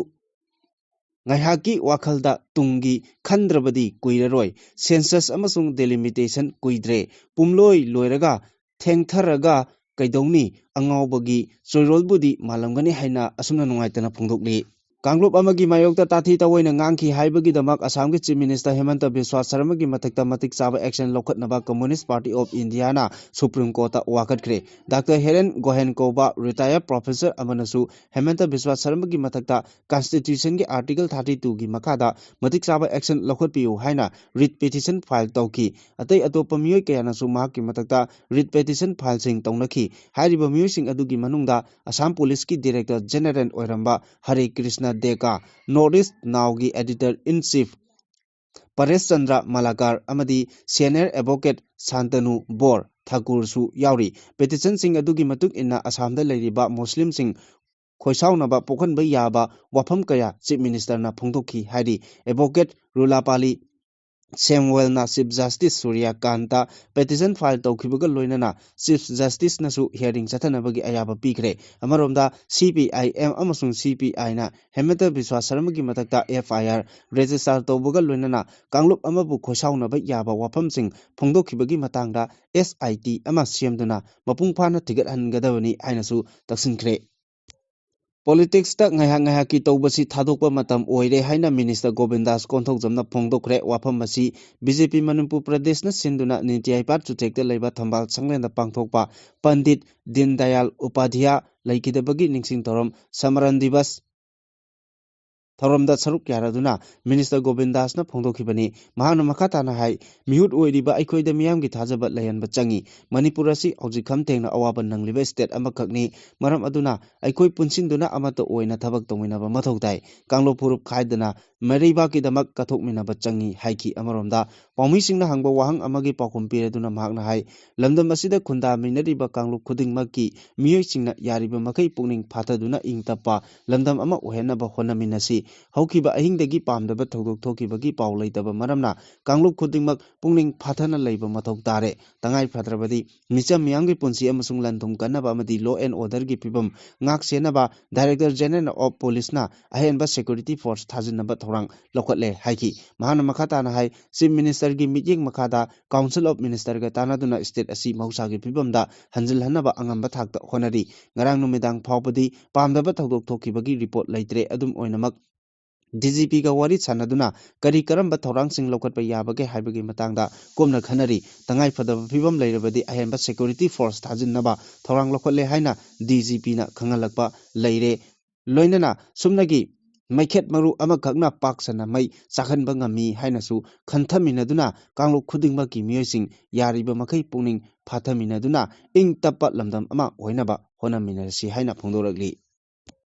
ꯉꯥꯏꯍꯥꯛꯀꯤ ꯋꯥꯈꯜꯗ ꯇꯨꯡꯒꯤ ꯈꯟꯗ꯭ꯔꯕꯗꯤ ꯀꯨꯏꯔꯔꯣꯏ꯫ Census ꯑꯃꯁꯨꯡ delimitation ꯀꯨꯏꯗ꯭ꯔꯦ꯫ ꯄꯨꯝꯂꯣꯏ ꯂꯣꯏꯔꯒ ꯊꯦꯡꯊꯔꯒ ꯀꯩꯗꯧꯅꯤ? ꯑꯉꯥꯎꯕꯒꯤ ꯆꯣꯏꯔꯣꯜꯕꯨꯗꯤ ꯃꯥꯜꯂꯝꯒꯅꯤ ꯍꯥꯏꯅ ꯑꯁꯨꯝꯅ ꯅꯨꯡꯉꯥꯏꯇꯅ ꯐꯣꯡꯗꯣꯛꯂꯤ꯫ ꯀꯥꯡꯂꯨꯞ ꯑꯃꯒꯤ ꯃꯥꯌꯣꯛꯇ ꯇꯥꯊꯤ ꯇꯥꯑꯣꯏꯅ ꯉꯥꯡꯈꯤ ꯍꯥꯏꯕꯒꯤꯗꯃꯛ ꯑꯁꯥꯝꯒꯤ Chief Minister ꯍꯦꯃꯟꯇ ꯕꯤꯁ꯭ꯋꯥ ꯁꯔꯃꯒꯤ ꯃꯊꯛꯇ ꯃꯇꯤꯛ ꯆꯥꯕ action ꯂꯧꯈꯠꯅꯕ Communist Party of Indiaꯅ Supreme Courtꯇ ꯋꯥꯀꯠꯈ꯭ꯔꯦ꯫ ꯗꯥꯛꯇꯔ ꯍꯦꯔꯦꯟ ꯒꯣꯍꯦꯟ ꯀꯧꯕ retired professor ꯑꯃꯅꯁꯨ ꯍꯦꯃꯟꯇ ꯕꯤꯁ꯭ꯋꯥ ꯁꯔꯃꯒꯤ ꯃꯊꯛꯇ Constitutionꯒꯤ Article thirty twoꯒꯤ ꯃꯈꯥꯗ ꯃꯇꯤꯛ ꯆꯥꯕ action ꯂꯧꯈꯠꯄꯤꯌꯨ ꯍꯥꯏꯅ writ petition file ꯇꯧꯈꯤ꯫ ꯑꯇꯩ ꯑꯇꯣꯞꯄ ꯃꯤꯑꯣꯏ ꯀꯌꯥꯅꯁꯨ ꯃꯍꯥꯛꯀꯤ ꯃꯊꯛꯇ writ petition fileꯁꯤꯡ ꯇꯧꯅꯈꯤ꯫ ꯍꯥꯏꯔꯤꯕ ꯃꯤꯑꯣꯏꯁꯤꯡ ꯑꯗꯨꯒꯤ ꯃꯅꯨꯡꯗ ꯑꯁꯥꯝ ꯄꯨꯂꯤꯁꯀꯤ Director General ꯑꯣꯏꯔꯝꯕ ꯍꯔꯦ Krishna ꯗꯦꯀꯥ, North East Nowꯒꯤ editor in chief ꯄꯔꯦꯁ ꯆꯟꯗ꯭ꯔ ꯃꯂꯥꯀꯥꯔ ꯑꯃꯗꯤ senior advocate ꯁꯥꯟꯇꯅꯨ ꯕꯣꯔ ꯊꯥꯀꯨꯔꯁꯨ ꯌꯥꯎꯔꯤ꯫ Petitionꯁꯤꯡ ꯑꯗꯨꯒꯤ ꯃꯇꯨꯡ ꯏꯟꯅ ꯑꯁꯥꯝꯗ ꯂꯩꯔꯤꯕ ꯃꯨꯁꯂꯤꯝꯁꯤꯡ ꯈꯣꯏꯁꯥꯎꯅꯕ ꯄꯣꯛꯍꯟꯕ ꯌꯥꯕ ꯋꯥꯐꯝ ꯀꯌꯥ Chief Ministerꯅ ꯐꯣꯡꯗꯣꯛꯈꯤ ꯍꯥꯏꯔꯤ꯫ Advocate ꯔꯨꯂꯥꯄꯥꯂꯤ ꯁꯦꯝꯋꯦꯜꯅ Chief Justice ꯁꯨꯔ꯭ꯌꯀꯥꯟꯇ petition file ꯇꯧꯈꯤꯕꯒ ꯂꯣꯏꯅꯅ Chief Justiceꯅꯁꯨ hearing ꯆꯠꯊꯅꯕꯒꯤ ꯑꯌꯥꯕ ꯄꯤꯈ꯭ꯔꯦ꯫ ꯑꯃꯔꯣꯝꯗ CPIM ꯑꯃꯁꯨꯡ CPIꯅ ꯍꯦꯃꯟꯇ ꯕꯤꯁ꯭ꯋꯥ ꯁꯔꯃꯒꯤ ꯃꯊꯛꯇ FIR register ꯇꯧꯕꯒ ꯂꯣꯏꯅꯅ ꯀꯥꯡꯂꯨꯞ ꯑꯃꯕꯨ ꯈꯣꯏꯁꯥꯎꯅꯕ ꯌꯥꯕ ꯋꯥꯐꯝꯁꯤꯡ ꯐꯣꯡꯗꯣꯛꯈꯤꯕꯒꯤ ꯃꯇꯥꯡꯗ SIT ꯑꯃ ꯁꯦꯝꯗꯨꯅ ꯃꯄꯨꯡ ꯐꯥꯅ ꯊꯤꯒꯠꯍꯟꯒꯗꯕꯅꯤ ꯍꯥꯏꯅꯁꯨ ꯇꯛꯁꯤꯟꯈ꯭ꯔꯦ꯫ Politicsꯇ ꯉꯥꯏꯍꯥꯛ ꯉꯥꯏꯍꯥꯛꯀꯤ ꯇꯧꯕꯁꯤ ꯊꯥꯗꯣꯛꯄ ꯃꯇꯝ ꯑꯣꯏꯔꯦ ꯍꯥꯏꯅ Minister ꯒꯣꯕꯤꯟꯗꯥꯁ ꯀꯣꯟꯊꯧꯖꯝꯅ ꯐꯣꯡꯗꯣꯛꯈ꯭ꯔꯦ꯫ ꯋꯥꯐꯝ ꯑꯁꯤ BJP ꯃꯅꯤꯄꯨꯔ ꯄ꯭ꯔꯗꯦꯁꯅ ꯁꯤꯟꯗꯨꯅ ꯅꯤꯇꯤ ꯑꯥꯌꯣꯒ ꯆꯨꯊꯦꯛꯇ ꯂꯩꯕ ꯊꯝꯕꯥꯜ ꯁꯪꯂꯦꯟꯗ ꯄꯥꯡꯊꯣꯛꯄ ꯄꯟꯗꯤꯠ ꯗꯤꯟ ꯗꯌꯥꯜ ꯎꯄꯥꯙ꯭ꯌꯥ ꯂꯩꯈꯤꯗꯕꯒꯤ ꯅꯤꯡꯁꯤꯡ ꯊꯧꯔꯝ ꯁꯃꯔꯟ ꯗꯤꯕꯁ ꯊꯧꯔꯝꯗ ꯁꯔꯨꯛ ꯌꯥꯔꯗꯨꯅ Minister ꯒꯣꯕꯤꯟꯗꯥꯁꯅ ꯐꯣꯡꯗꯣꯛꯈꯤꯕꯅꯤ꯫ ꯃꯍꯥꯛꯅ ꯃꯈꯥ ꯇꯥꯅ ꯍꯥꯏ, ꯃꯤꯍꯨꯠ ꯑꯣꯏꯔꯤꯕ ꯑꯩꯈꯣꯏꯗ ꯃꯤꯌꯥꯝꯒꯤ ꯊꯥꯖꯕ ꯂꯩꯍꯟꯕ ꯆꯪꯏ꯫ ꯃꯅꯤꯄꯨꯔ ꯑꯁꯤ ꯍꯧꯖꯤꯛ ꯈꯝ ꯊꯦꯡꯅ ꯑꯋꯥꯕ ꯅꯪꯂꯤꯕ state ꯑꯃꯈꯛꯅꯤ꯫ ꯃꯔꯝ ꯑꯗꯨꯅ ꯑꯩꯈꯣꯏ ꯄꯨꯟꯁꯤꯟꯗꯨꯅ ꯑꯃꯠꯇ ꯑꯣꯏꯅ ꯊꯕꯛ ꯇꯧꯃꯤꯟꯅꯕ ꯃꯊꯧ ꯇꯥꯏ꯫ ꯀꯥꯡꯂꯨꯞ ꯐꯨꯔꯨꯞ ꯈꯥꯏꯗꯅ ꯃꯩꯔꯩꯕꯥꯛꯀꯤꯗꯃꯛ ꯀꯠꯊꯣꯛꯃꯤꯟꯅꯕ ꯆꯪꯏ ꯍꯥꯏꯈꯤ꯫ ꯑꯃꯔꯣꯝꯗ ꯄꯥꯎꯃꯤꯁꯤꯡꯅ ꯍꯪꯕ ꯋꯥꯍꯪ ꯑꯃꯒꯤ ꯄꯥꯎꯈꯨꯝ ꯄꯤꯔꯗꯨꯅ ꯃꯍꯥꯛꯅ ꯍꯥꯏ, ꯂꯝꯗꯝ ꯑꯁꯤꯗ ꯈꯨꯟꯗꯥꯃꯤꯟꯅꯔꯤꯕ ꯀꯥꯡꯂꯨꯞ ꯈꯨꯗꯤꯡꯃꯛꯀꯤ ꯃꯤꯑꯣꯏꯁꯤꯡꯅ ꯌꯥꯔꯤꯕ ꯃꯈꯩ ꯄꯨꯛꯅꯤꯡ ꯐꯥꯊꯗꯨꯅ ꯏꯪ ꯇꯞꯄ ꯂꯝꯗꯝ ꯑꯃ ꯑꯣꯏꯍꯟꯅꯕ ꯍꯣꯠꯅꯃꯤꯟꯅꯁꯤ꯫ ꯍꯧꯈꯤꯕ ꯑꯍꯤꯡꯗꯒꯤ ꯄꯥꯝꯗꯕ ꯊꯧꯗꯣꯛ ꯊꯣꯛꯈꯤꯕꯒꯤ ꯄꯥꯎ ꯂꯩꯇꯕ ꯃꯔꯝꯅ ꯀꯥꯡꯂꯨꯞ ꯈꯨꯗꯤꯡꯃꯛ ꯄꯨꯛꯅꯤꯡ ꯐꯥꯊꯅ ꯂꯩꯕ ꯃꯊꯧ ꯇꯥꯔꯦ꯫ ꯇꯉꯥꯏ ꯐꯗ꯭ꯔꯕꯗꯤ ꯃꯤꯆꯝ ꯃꯤꯌꯥꯝꯒꯤ ꯄꯨꯟꯁꯤ ꯑꯃꯁꯨꯡ ꯂꯟ ꯊꯨꯝ ꯀꯟꯅꯕ ꯑꯃꯗꯤ law and order ꯒꯤ ꯐꯤꯕꯝ ꯉꯥꯛ ꯁꯦꯟꯅꯕ Director General of Police ꯅ ꯑꯍꯦꯟꯕ security force ꯊꯥꯖꯤꯟꯅꯕ ꯊꯧꯔꯥꯡ ꯂꯧꯈꯠꯂꯦ ꯍꯥꯏꯈꯤ꯫ ꯃꯍꯥꯛꯅ ꯃꯈꯥ ꯇꯥꯅ ꯍꯥꯏ, Chief Minister ꯒꯤ ꯃꯤꯠꯌꯦꯡ ꯃꯈꯥꯗ Council of Minister ꯒ ꯇꯥꯟꯅꯗꯨꯅ state ꯑꯁꯤ ꯃꯍꯧꯁꯥꯒꯤ ꯐꯤꯕꯝꯗ ꯍꯟꯖꯤꯜꯍꯟꯅꯕ ꯑꯉꯝꯕ ꯊꯥꯛꯇ ꯍꯣꯠꯅꯔꯤ꯫ ꯉꯔꯥꯡ ꯅꯨꯃꯤꯗꯥꯡ ꯐꯥꯎꯕꯗꯤ ꯄꯥꯝꯗꯕ ꯊꯧꯗꯣꯛ ꯊꯣꯛꯈꯤꯕꯒꯤ report ꯂꯩꯇ꯭ꯔꯦ꯫ ꯑꯗꯨꯝ ꯑꯣꯏꯅꯃꯛ, D G P ꯒ ꯋꯥꯔꯤ ꯁꯥꯟꯅꯗꯨꯅ ꯀꯔꯤ ꯀꯔꯝꯕ ꯊꯧꯔꯥꯡꯁꯤꯡ ꯂꯧꯈꯠꯄ ꯌꯥꯕꯒꯦ ꯍꯥꯏꯕꯒꯤ ꯃꯇꯥꯡꯗ ꯀꯨꯞꯅ ꯈꯟꯅꯔꯤ꯫ ꯇꯉꯥꯏ ꯐꯗꯕ ꯐꯤꯕꯝ ꯂꯩꯔꯕꯗꯤ ꯑꯍꯦꯟꯕ security force ꯊꯥꯖꯤꯟꯅꯕ ꯊꯧꯔꯥꯡ ꯂꯧꯈꯠꯂꯦ ꯍꯥꯏꯅ D G P ꯅ ꯈꯪꯍꯜꯂꯛꯄ ꯂꯩꯔꯦ꯫ ꯂꯣꯏꯅꯅ ꯁꯨꯞꯅꯒꯤ ꯃꯩꯈꯦꯠ ꯃꯔꯨ ꯑꯃꯈꯛꯅ ꯄꯥꯛ ꯁꯟꯅ ꯃꯩ ꯆꯥꯛꯍꯟꯕ ꯉꯝꯃꯤ ꯍꯥꯏꯅꯁꯨ ꯈꯟꯊꯃꯤꯟꯅꯗꯨꯅ ꯀꯥꯡꯂꯨꯞ ꯈꯨꯗꯤꯡꯃꯛꯀꯤ ꯃꯤꯑꯣꯏꯁꯤꯡ ꯌꯥꯔꯤꯕ ꯃꯈꯩ ꯄꯨꯛꯅꯤꯡ ꯐꯥꯊꯃꯤꯟꯅꯗꯨꯅ ꯏꯪ ꯇꯞꯄ ꯂꯝꯗꯝ ꯑꯃ ꯑꯣꯏꯅꯕ ꯍꯣꯠꯅꯃꯤꯟꯅꯔꯁꯤ ꯍꯥꯏꯅ ꯐꯣꯡꯗꯣꯔꯛꯂꯤ꯫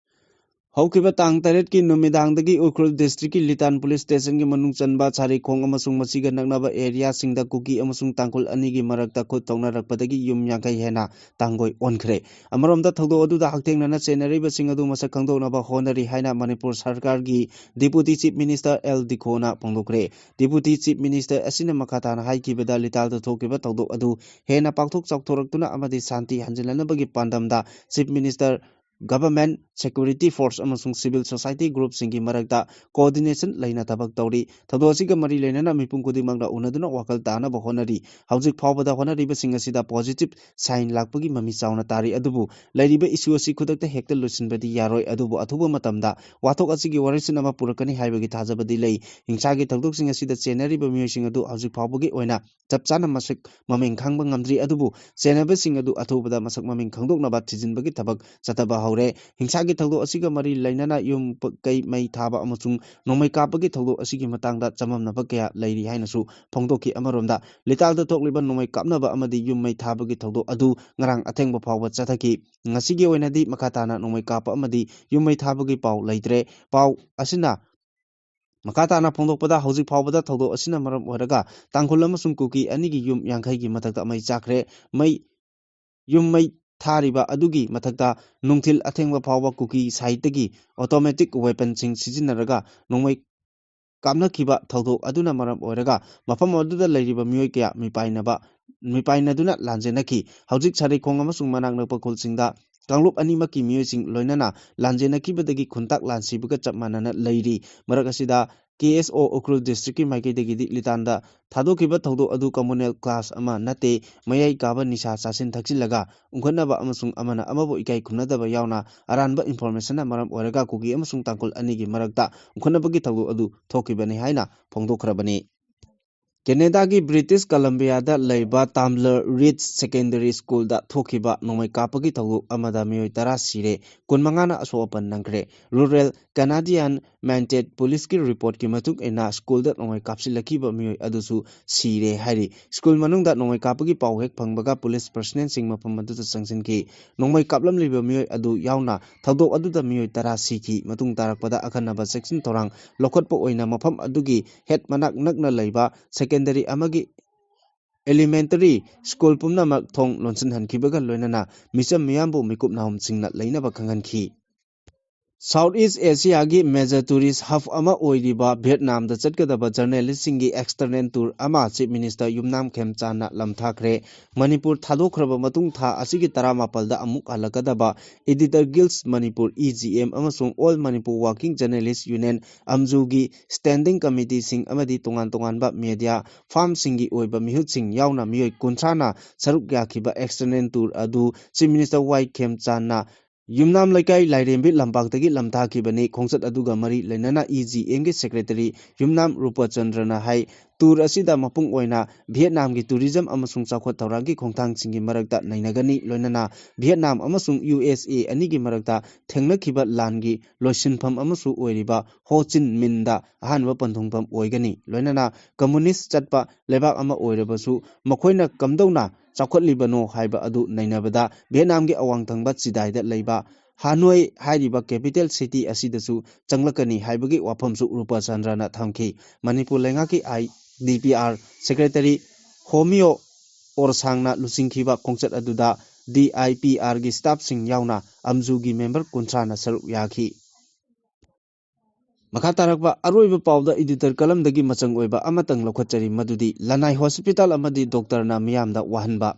ꯍꯧꯈꯤꯕ ꯇꯥꯡ ꯇꯔꯦꯠꯀꯤ ꯅꯨꯃꯤꯗꯥꯡꯗꯒꯤ ꯎꯈ꯭ꯔꯨꯜ district ꯀꯤ ꯂꯤꯇꯥꯟ police station ꯒꯤ ꯃꯅꯨꯡ ꯆꯟꯕ ꯁꯥꯔꯤꯈꯣꯡ ꯑꯃꯁꯨꯡ ꯃꯁꯤꯒ ꯅꯛꯅꯕ area ꯁꯤꯡꯗ ꯀꯨꯀꯤ ꯑꯃꯁꯨꯡ ꯇꯥꯡꯈꯨꯜ ꯑꯅꯤꯒꯤ ꯃꯔꯛꯇ ꯈꯨꯠ ꯊꯧꯅꯔꯛꯄꯗꯒꯤ ꯌꯨꯝ ꯌꯥꯡꯈꯩ ꯍꯦꯟꯅ ꯇꯥꯡꯒꯣꯏ ꯑꯣꯟꯈ꯭ꯔꯦ꯫ ꯑꯃꯔꯣꯝꯗ ꯊꯧꯗꯣꯛ ꯑꯗꯨꯗ ꯍꯛꯊꯦꯡꯅꯅ ꯆꯦꯟꯅꯔꯤꯕꯁꯤꯡ ꯑꯗꯨ ꯃꯁꯛ ꯈꯪꯗꯣꯛꯅꯕ ꯍꯣꯠꯅꯔꯤ ꯍꯥꯏꯅ ꯃꯅꯤꯄꯨꯔ ꯁꯔꯀꯥꯔꯒꯤ Deputy Chief Minister L ꯗꯤꯈꯣꯅ ꯐꯣꯡꯗꯣꯛꯈ꯭ꯔꯦ꯫ Deputy Chief Minister ꯑꯁꯤꯅ ꯃꯈꯥ ꯇꯥꯅ ꯍꯥꯏꯈꯤꯕꯗ, ꯂꯤꯇꯥꯜꯗ ꯊꯣꯛꯈꯤꯕ ꯊꯧꯗꯣꯛ ꯑꯗꯨ ꯍꯦꯟꯅ ꯄꯥꯛꯊꯣꯛ ꯆꯥꯎꯊꯣꯔꯛꯇꯨꯅ ꯑꯃꯗꯤ ꯁꯥꯟꯇꯤ ꯍꯟꯖꯤꯟꯅꯅꯕꯒꯤ ꯄꯥꯟꯗꯝꯗ Chief Minister, government, security force ꯑꯃꯁꯨꯡ civil society group ꯁꯤꯡꯒꯤ ꯃꯔꯛꯇ coordination ꯂꯩꯅ ꯊꯕꯛ ꯇꯧꯔꯤ꯫ ꯊꯧꯗꯣꯛ ꯑꯁꯤꯒ ꯃꯔꯤ ꯂꯩꯅꯅ ꯃꯤꯄꯨꯝ ꯈꯨꯗꯤꯡꯃꯛꯅ ꯎꯅꯗꯨꯅ ꯋꯥꯈꯜ ꯇꯥꯅꯕ ꯍꯣꯠꯅꯔꯤ꯫ ꯍꯧꯖꯤꯛ ꯐꯥꯎꯕꯗ ꯍꯣꯠꯅꯔꯤꯕꯁꯤꯡ ꯑꯁꯤꯗ positive sign ꯂꯥꯛꯄꯒꯤ ꯃꯃꯤ ꯆꯥꯎꯅ ꯇꯥꯔꯤ꯫ ꯑꯗꯨꯕꯨ ꯂꯩꯔꯤꯕ issue ꯑꯁꯤ ꯈꯨꯗꯛꯇ ꯍꯦꯛꯇ ꯂꯣꯏꯁꯤꯟꯕꯗꯤ ꯌꯥꯔꯣꯏ꯫ ꯑꯗꯨꯕꯨ ꯑꯊꯨꯕ ꯃꯇꯝꯗ ꯋꯥꯊꯣꯛ ꯑꯁꯤꯒꯤ ꯋꯥꯔꯦꯞꯁꯤꯟ ꯑꯃ ꯄꯨꯔꯛꯀꯅꯤ ꯍꯥꯏꯕꯒꯤ ꯊꯥꯖꯕꯗꯤ ꯂꯩ꯫ ꯍꯤꯡꯁꯥꯒꯤ ꯊꯧꯗꯣꯛꯁꯤꯡ ꯑꯁꯤꯗ ꯆꯦꯟꯅꯔꯤꯕ ꯃꯤꯑꯣꯏꯁꯤꯡ ꯑꯗꯨ ꯍꯧꯖꯤꯛ ꯐꯥꯎꯕꯒꯤ ꯑꯣꯏꯅ ꯆꯞ ꯆꯥꯅ ꯃꯁꯛ ꯃꯃꯤꯡ ꯈꯪꯕ ꯉꯝꯗ꯭ꯔꯤ꯫ ꯑꯗꯨꯕꯨ ꯆꯦꯟꯅꯕꯁꯤꯡ ꯑꯗꯨ ꯑꯊꯨꯕꯗ ꯃꯁꯛ ꯃꯃꯤꯡ ꯈꯪꯗꯣꯛꯅꯕ ꯊꯤꯖꯤꯟꯕꯒꯤ ꯊꯕꯛ ꯆꯠꯊꯕ ꯍꯧꯔꯦ꯫ ꯍꯤꯡꯁꯥꯒꯤ ꯊꯧꯗꯣꯛ ꯑꯁꯤꯒ ꯃꯔꯤ ꯂꯩꯅꯅ ꯌꯨꯝ ꯀꯩ ꯃꯩ ꯊꯥꯕ ꯑꯃꯁꯨꯡ ꯅꯣꯡꯃꯩ ꯀꯥꯞꯄꯒꯤ ꯊꯧꯗꯣꯛ ꯑꯁꯤꯒꯤ ꯃꯇꯥꯡꯗ ꯆꯃꯝꯅꯕ ꯀꯌꯥ ꯂꯩꯔꯤ ꯍꯥꯏꯅꯁꯨ ꯐꯣꯡꯗꯣꯛꯈꯤ꯫ ꯑꯃꯔꯣꯝꯗ, ꯂꯤꯇꯥꯜꯗ ꯊꯣꯛꯂꯤꯕ ꯅꯣꯡꯃꯩ ꯀꯥꯞꯅꯕ ꯑꯃꯗꯤ ꯌꯨꯝ ꯃꯩ ꯊꯥꯕꯒꯤ ꯊꯧꯗꯣꯛ ꯑꯗꯨ ꯉꯔꯥꯡ ꯑꯊꯦꯡꯕ ꯐꯥꯎꯕ ꯆꯠꯊꯈꯤ꯫ ꯉꯁꯤꯒꯤ ꯑꯣꯏꯅꯗꯤ ꯃꯈꯥ ꯇꯥꯅ ꯅꯣꯡꯃꯩ ꯀꯥꯞꯄ ꯑꯃꯗꯤ ꯌꯨꯝ ꯃꯩ ꯊꯥꯕꯒꯤ ꯄꯥꯎ ꯂꯩꯇ꯭ꯔꯦ꯫ ꯄꯥꯎ ꯑꯁꯤꯅ ꯃꯈꯥ ꯇꯥꯅ ꯐꯣꯡꯗꯣꯛꯄꯗ, ꯍꯧꯖꯤꯛ ꯐꯥꯎꯕꯗ ꯊꯧꯗꯣꯛ ꯑꯁꯤꯅ ꯃꯔꯝ ꯑꯣꯏꯔꯒ ꯇꯥꯡꯈꯨꯜ ꯑꯃꯁꯨꯡ ꯀꯨꯀꯤ ꯑꯅꯤꯒꯤ ꯌꯨꯝ ꯌꯥꯡꯈꯩꯒꯤ ꯃꯊꯛꯇ ꯃꯩ ꯆꯥꯛꯈ꯭ꯔꯦ꯫ ꯃꯩ, ꯌꯨꯝ ꯃꯩ ꯊꯥꯔꯤꯕ ꯑꯗꯨꯒꯤ ꯃꯊꯛꯇ ꯅꯨꯡꯊꯤꯜ ꯑꯊꯦꯡꯕ ꯐꯥꯎꯕ ꯀꯨꯀꯤ ꯁꯥꯏꯠꯇꯒꯤ automatic weaponꯁꯤꯡ ꯁꯤꯖꯤꯟꯅꯔꯒ ꯅꯣꯡꯃꯩ ꯀꯥꯞꯅꯈꯤꯕ ꯊꯧꯗꯣꯛ ꯑꯗꯨꯅ ꯃꯔꯝ ꯑꯣꯏꯔꯒ ꯃꯐꯝ ꯑꯗꯨꯗ ꯂꯩꯔꯤꯕ ꯃꯤꯑꯣꯏ ꯀꯌꯥ ꯃꯤꯄꯥꯏꯅꯕ, ꯃꯤꯄꯥꯏꯅꯗꯨꯅ ꯂꯥꯟꯖꯦꯟꯅꯈꯤ꯫ ꯍꯧꯖꯤꯛ ꯁꯥꯔꯩꯈꯣꯡ ꯑꯃꯁꯨꯡ ꯃꯅꯥꯛ ꯅꯛꯄ ꯈꯨꯜꯁꯤꯡꯗ ꯀꯥꯡꯂꯨꯞ ꯑꯅꯤꯃꯛꯀꯤ ꯃꯤꯑꯣꯏꯁꯤꯡ ꯂꯣꯏꯅꯅ ꯂꯥꯟꯖꯦꯟꯅꯈꯤꯕꯗꯒꯤ ꯈꯨꯟꯇꯥꯛ ꯂꯥꯟꯁꯤꯕꯒ ꯆꯞ ꯃꯥꯟꯅꯅ ꯂꯩꯔꯤ꯫ ꯃꯔꯛ ꯑꯁꯤꯗ, ꯀꯦ ꯑꯦꯁ ꯑꯣ ꯎꯈ꯭ꯔꯨꯜ ꯗꯤꯁꯇ꯭ꯔꯤꯛꯀꯤ ꯃꯥꯏꯀꯩꯗꯒꯤꯗꯤ ꯂꯤꯇꯥꯟꯗ ꯊꯥꯗꯣꯛꯈꯤꯕ ꯊꯧꯗꯣꯛ ꯑꯗꯨ communal clash ꯑꯃ ꯅꯠꯇꯦ, ꯃꯌꯥꯏ ꯀꯥꯕ ꯅꯤꯁꯥ ꯆꯥꯁꯤꯟ ꯊꯛꯆꯤꯜꯂꯒ ꯎꯪꯈꯠꯅꯕ ꯑꯃꯁꯨꯡ ꯑꯃꯅ ꯑꯃꯕꯨ ꯏꯀꯥꯏ ꯈꯨꯝꯅꯗꯕ ꯌꯥꯎꯅ ꯑꯔꯥꯟꯕ informationꯅ ꯃꯔꯝ ꯑꯣꯏꯔꯒ ꯀꯨꯀꯤ ꯑꯃꯁꯨꯡ ꯇꯥꯡꯈꯨꯜ ꯑꯅꯤꯒꯤ ꯃꯔꯛꯇ ꯎꯪꯈꯠꯅꯕꯒꯤ ꯊꯧꯗꯣꯛ ꯑꯗꯨ ꯊꯣꯛꯈꯤꯕꯅꯤ ꯍꯥꯏꯅ ꯐꯣꯡꯗꯣꯛꯈ꯭ꯔꯕꯅꯤ꯫ ꯀꯦꯅꯦꯗꯥꯒꯤ ꯕ꯭ꯔꯤꯇꯤꯁ ꯀꯂꯝꯕꯤꯌꯥꯗ ꯂꯩꯕ ꯇꯥꯝꯕ꯭ꯂꯔ ꯔꯤꯗ ꯁꯦꯀꯦꯟꯗꯔꯤ ꯁ꯭ꯀꯨꯜꯗ ꯊꯣꯛꯈꯤꯕ ꯅꯣꯡꯃꯩ ꯀꯥꯞꯄꯒꯤ ꯊꯧꯗꯣꯛ ꯑꯃꯗ ꯃꯤꯑꯣꯏ ꯇꯔꯥ ꯁꯤꯔꯦ, ꯀꯨꯟꯃꯉꯥꯅ ꯑꯁꯣꯛ ꯑꯄꯟ ꯅꯪꯈ꯭ꯔꯦ꯫ ꯔꯨꯔꯦꯜ ꯀꯅꯥꯗꯤꯌꯥꯟ ꯃꯥꯏꯟꯇꯦꯠ ꯄꯨꯂꯤꯁꯀꯤ ꯔꯤꯄꯣꯔꯠꯀꯤ ꯃꯇꯨꯡ ꯏꯟꯅ, ꯁ꯭ꯀꯨꯜꯗ ꯅꯣꯡꯃꯩ ꯀꯥꯞꯁꯤꯜꯂꯛꯈꯤꯕ ꯃꯤꯑꯣꯏ ꯑꯗꯨꯁꯨ ꯁꯤꯔꯦ ꯍꯥꯏꯔꯤ꯫ ꯁ꯭ꯀꯨꯜ ꯃꯅꯨꯡꯗ ꯅꯣꯡꯃꯩ ꯀꯥꯞꯄꯒꯤ ꯄꯥꯎ ꯍꯦꯛ ꯐꯪꯕꯒ ꯄꯨꯂꯤꯁ ꯄꯔꯁꯅꯦꯜꯁꯤꯡ ꯃꯐꯝ ꯑꯗꯨꯗ ꯆꯪꯁꯤꯟꯈꯤ꯫ ꯅꯣꯡꯃꯩ ꯀꯥꯞꯂꯝꯂꯤꯕ ꯃꯤꯑꯣꯏ ꯑꯗꯨ ꯌꯥꯎꯅ ꯊꯧꯗꯣꯛ ꯑꯗꯨꯗ ꯃꯤꯑꯣꯏ ꯇꯔꯥ ꯁꯤꯈꯤ꯫ ꯃꯇꯨꯡ ꯇꯥꯔꯛꯄꯗ ꯑꯀꯟꯅꯕ ꯆꯦꯛꯁꯤꯟ ꯊꯧꯔꯥꯡ ꯂꯧꯈꯠꯄ ꯑꯣꯏꯅ ꯃꯐꯝ ꯑꯗꯨꯒꯤ ꯍꯦꯠ ꯃꯅꯥꯛ ꯅꯛꯅ ꯂꯩꯕ ꯁꯦꯀꯦꯟꯗꯔꯤ ꯑꯃꯒꯤ elementary ꯁ꯭ꯀꯨꯜ ꯄꯨꯝꯅꯃꯛ ꯊꯣꯡ ꯂꯣꯟꯁꯤꯟꯍꯟꯈꯤꯕꯒ ꯂꯣꯏꯅꯅ ꯃꯤꯆꯝ ꯃꯤꯌꯥꯝꯕꯨ ꯃꯤꯀꯨꯞ ꯅꯥꯍꯨꯝꯁꯤꯡꯅ ꯂꯩꯅꯕ ꯈꯪꯍꯟꯈꯤ꯫ ꯁꯥꯎꯠ ꯏꯁ ꯑꯦꯁꯤꯌꯥꯒꯤ ꯃꯦꯖꯔ ꯇꯨꯔꯤꯁ ꯍꯕ ꯑꯃ ꯑꯣꯏꯔꯤꯕ ꯚꯤꯌꯦꯠꯅꯥꯝꯗ ꯆꯠꯀꯗꯕ ꯖꯔꯅꯦꯂꯤꯁꯁꯤꯡꯒꯤ external tour ꯑꯃ ꯆꯤꯐ ꯃꯤꯅꯤꯁꯇꯔ ꯌꯨꯝꯅꯥꯝ ꯈꯦꯝꯆꯥꯟꯅ ꯂꯝꯊꯥꯈ꯭ꯔꯦ꯫ ꯃꯅꯤꯄꯨꯔ ꯊꯥꯗꯣꯛꯈ꯭ꯔꯕ ꯃꯇꯨꯡ ꯊꯥ ꯑꯁꯤꯒꯤ ꯇꯔꯥꯃꯥꯄꯜꯗ ꯑꯃꯨꯛ ꯍꯜꯂꯛꯀꯗꯕ Editor Guilds Manipur, E G M, ꯑꯃꯁꯨꯡ All Manipur Working Journalist Union, ꯑꯝꯖꯨꯒꯤ standing committeeꯁꯤꯡ ꯑꯃꯗꯤ ꯇꯣꯉꯥꯟ ꯇꯣꯉꯥꯟꯕ media firmꯁꯤꯡꯒꯤ ꯑꯣꯏꯕ ꯃꯤꯍꯨꯠꯁꯤꯡ ꯌꯥꯎꯅ ꯃꯤꯑꯣꯏ ꯀꯨꯟꯊ꯭ꯔꯥꯅ ꯁꯔꯨꯛ ꯌꯥꯈꯤꯕ external tour ꯑꯗꯨ ꯆꯤꯐ ꯃꯤꯅꯤꯁꯇꯔ ꯋꯥꯏ ꯈꯦꯝꯆꯥꯟꯅ ꯌꯨꯝꯅꯥꯝ ꯂꯩꯀꯥꯏ ꯂꯥꯏꯔꯦꯝꯕꯤ ꯂꯝꯄꯥꯛꯇꯒꯤ ꯂꯝꯊꯥꯈꯤꯕꯅꯤ꯫ ꯈꯣꯡꯆꯠ ꯑꯗꯨꯒ ꯃꯔꯤ ꯂꯩꯅꯅ E G Mꯒꯤ secretary ꯌꯨꯝꯅꯥꯝ ꯔꯨꯄꯆꯟꯗ꯭ꯔꯅ ꯍꯥꯏ, tour ꯑꯁꯤꯗ ꯃꯄꯨꯡ ꯑꯣꯏꯅ ꯚꯤꯌꯦꯠꯅꯥꯝꯒꯤ tourism ꯑꯃꯁꯨꯡ ꯆꯥꯎꯈꯠ ꯊꯧꯔꯥꯡꯒꯤ ꯈꯣꯡꯊꯥꯡꯁꯤꯡꯒꯤ ꯃꯔꯛꯇ ꯅꯩꯅꯒꯅꯤ, ꯂꯣꯏꯅꯅ ꯚꯤꯌꯦꯠꯅꯥꯝ ꯑꯃꯁꯨꯡ U S A ꯑꯅꯤꯒꯤ ꯃꯔꯛꯇ ꯊꯦꯡꯅꯈꯤꯕ ꯂꯥꯟꯒꯤ ꯂꯣꯏꯁꯤꯟꯐꯝ ꯑꯃꯁꯨ ꯑꯣꯏꯔꯤꯕ ꯍꯣ ꯆꯤꯟ ꯃꯤꯟꯗ ꯑꯍꯥꯟꯕ ꯄꯟꯊꯨꯡꯐꯝ ꯑꯣꯏꯒꯅꯤ, ꯂꯣꯏꯅꯅ communist ꯆꯠꯄ ꯂꯩꯕꯥꯛ ꯑꯃ ꯑꯣꯏꯔꯕꯁꯨ ꯃꯈꯣꯏꯅ ꯀꯝꯗꯧꯅ ꯆꯥꯎꯈꯠꯂꯤꯕꯅꯣ ꯍꯥꯏꯕ ꯑꯗꯨ ꯅꯩꯅꯕꯗ ꯚꯤꯌꯦꯠꯅꯥꯝꯒꯤ ꯑꯋꯥꯡ ꯊꯪꯕ ꯆꯤꯗꯥꯏꯗ ꯂꯩꯕ ꯍꯥꯅꯣꯏ ꯍꯥꯏꯔꯤꯕ capital city ꯑꯁꯤꯗꯁꯨ ꯆꯪꯂꯛꯀꯅꯤ ꯍꯥꯏꯕꯒꯤ ꯋꯥꯐꯝꯁꯨ ꯔꯨꯄꯆꯟꯗ꯭ꯔꯅ ꯊꯝꯈꯤ꯫ ꯃꯅꯤꯄꯨꯔ ꯂꯩꯉꯥꯛꯀꯤ I D P R secretary ꯍꯣꯃꯤꯌꯣ ꯑꯣꯔꯁꯥꯡꯅ ꯂꯨꯆꯤꯡꯈꯤꯕ ꯈꯣꯡꯆꯠ ꯑꯗꯨꯗ ꯗꯤ ꯑꯥꯏ ꯄꯤ ꯑꯥꯔꯒꯤ staffꯁꯤꯡ ꯌꯥꯎꯅ ꯑꯝꯖꯨꯒꯤ member ꯀꯨꯟꯊ꯭ꯔꯥꯅ ꯁꯔꯨꯛ ꯌꯥꯈꯤ꯫ ꯃꯈꯥ ꯇꯥꯔꯛꯄ ꯑꯔꯣꯏꯕ ꯄꯥꯎꯗ editor columnꯗꯒꯤ ꯃꯆꯪ ꯑꯣꯏꯕ ꯑꯃꯇꯪ ꯂꯧꯈꯠꯆꯔꯤ, ꯃꯗꯨꯗꯤ ꯂꯅꯥꯏ hospital ꯑꯃꯗꯤ doctorꯅ ꯃꯤꯌꯥꯝꯗ ꯋꯥꯍꯟꯕ꯫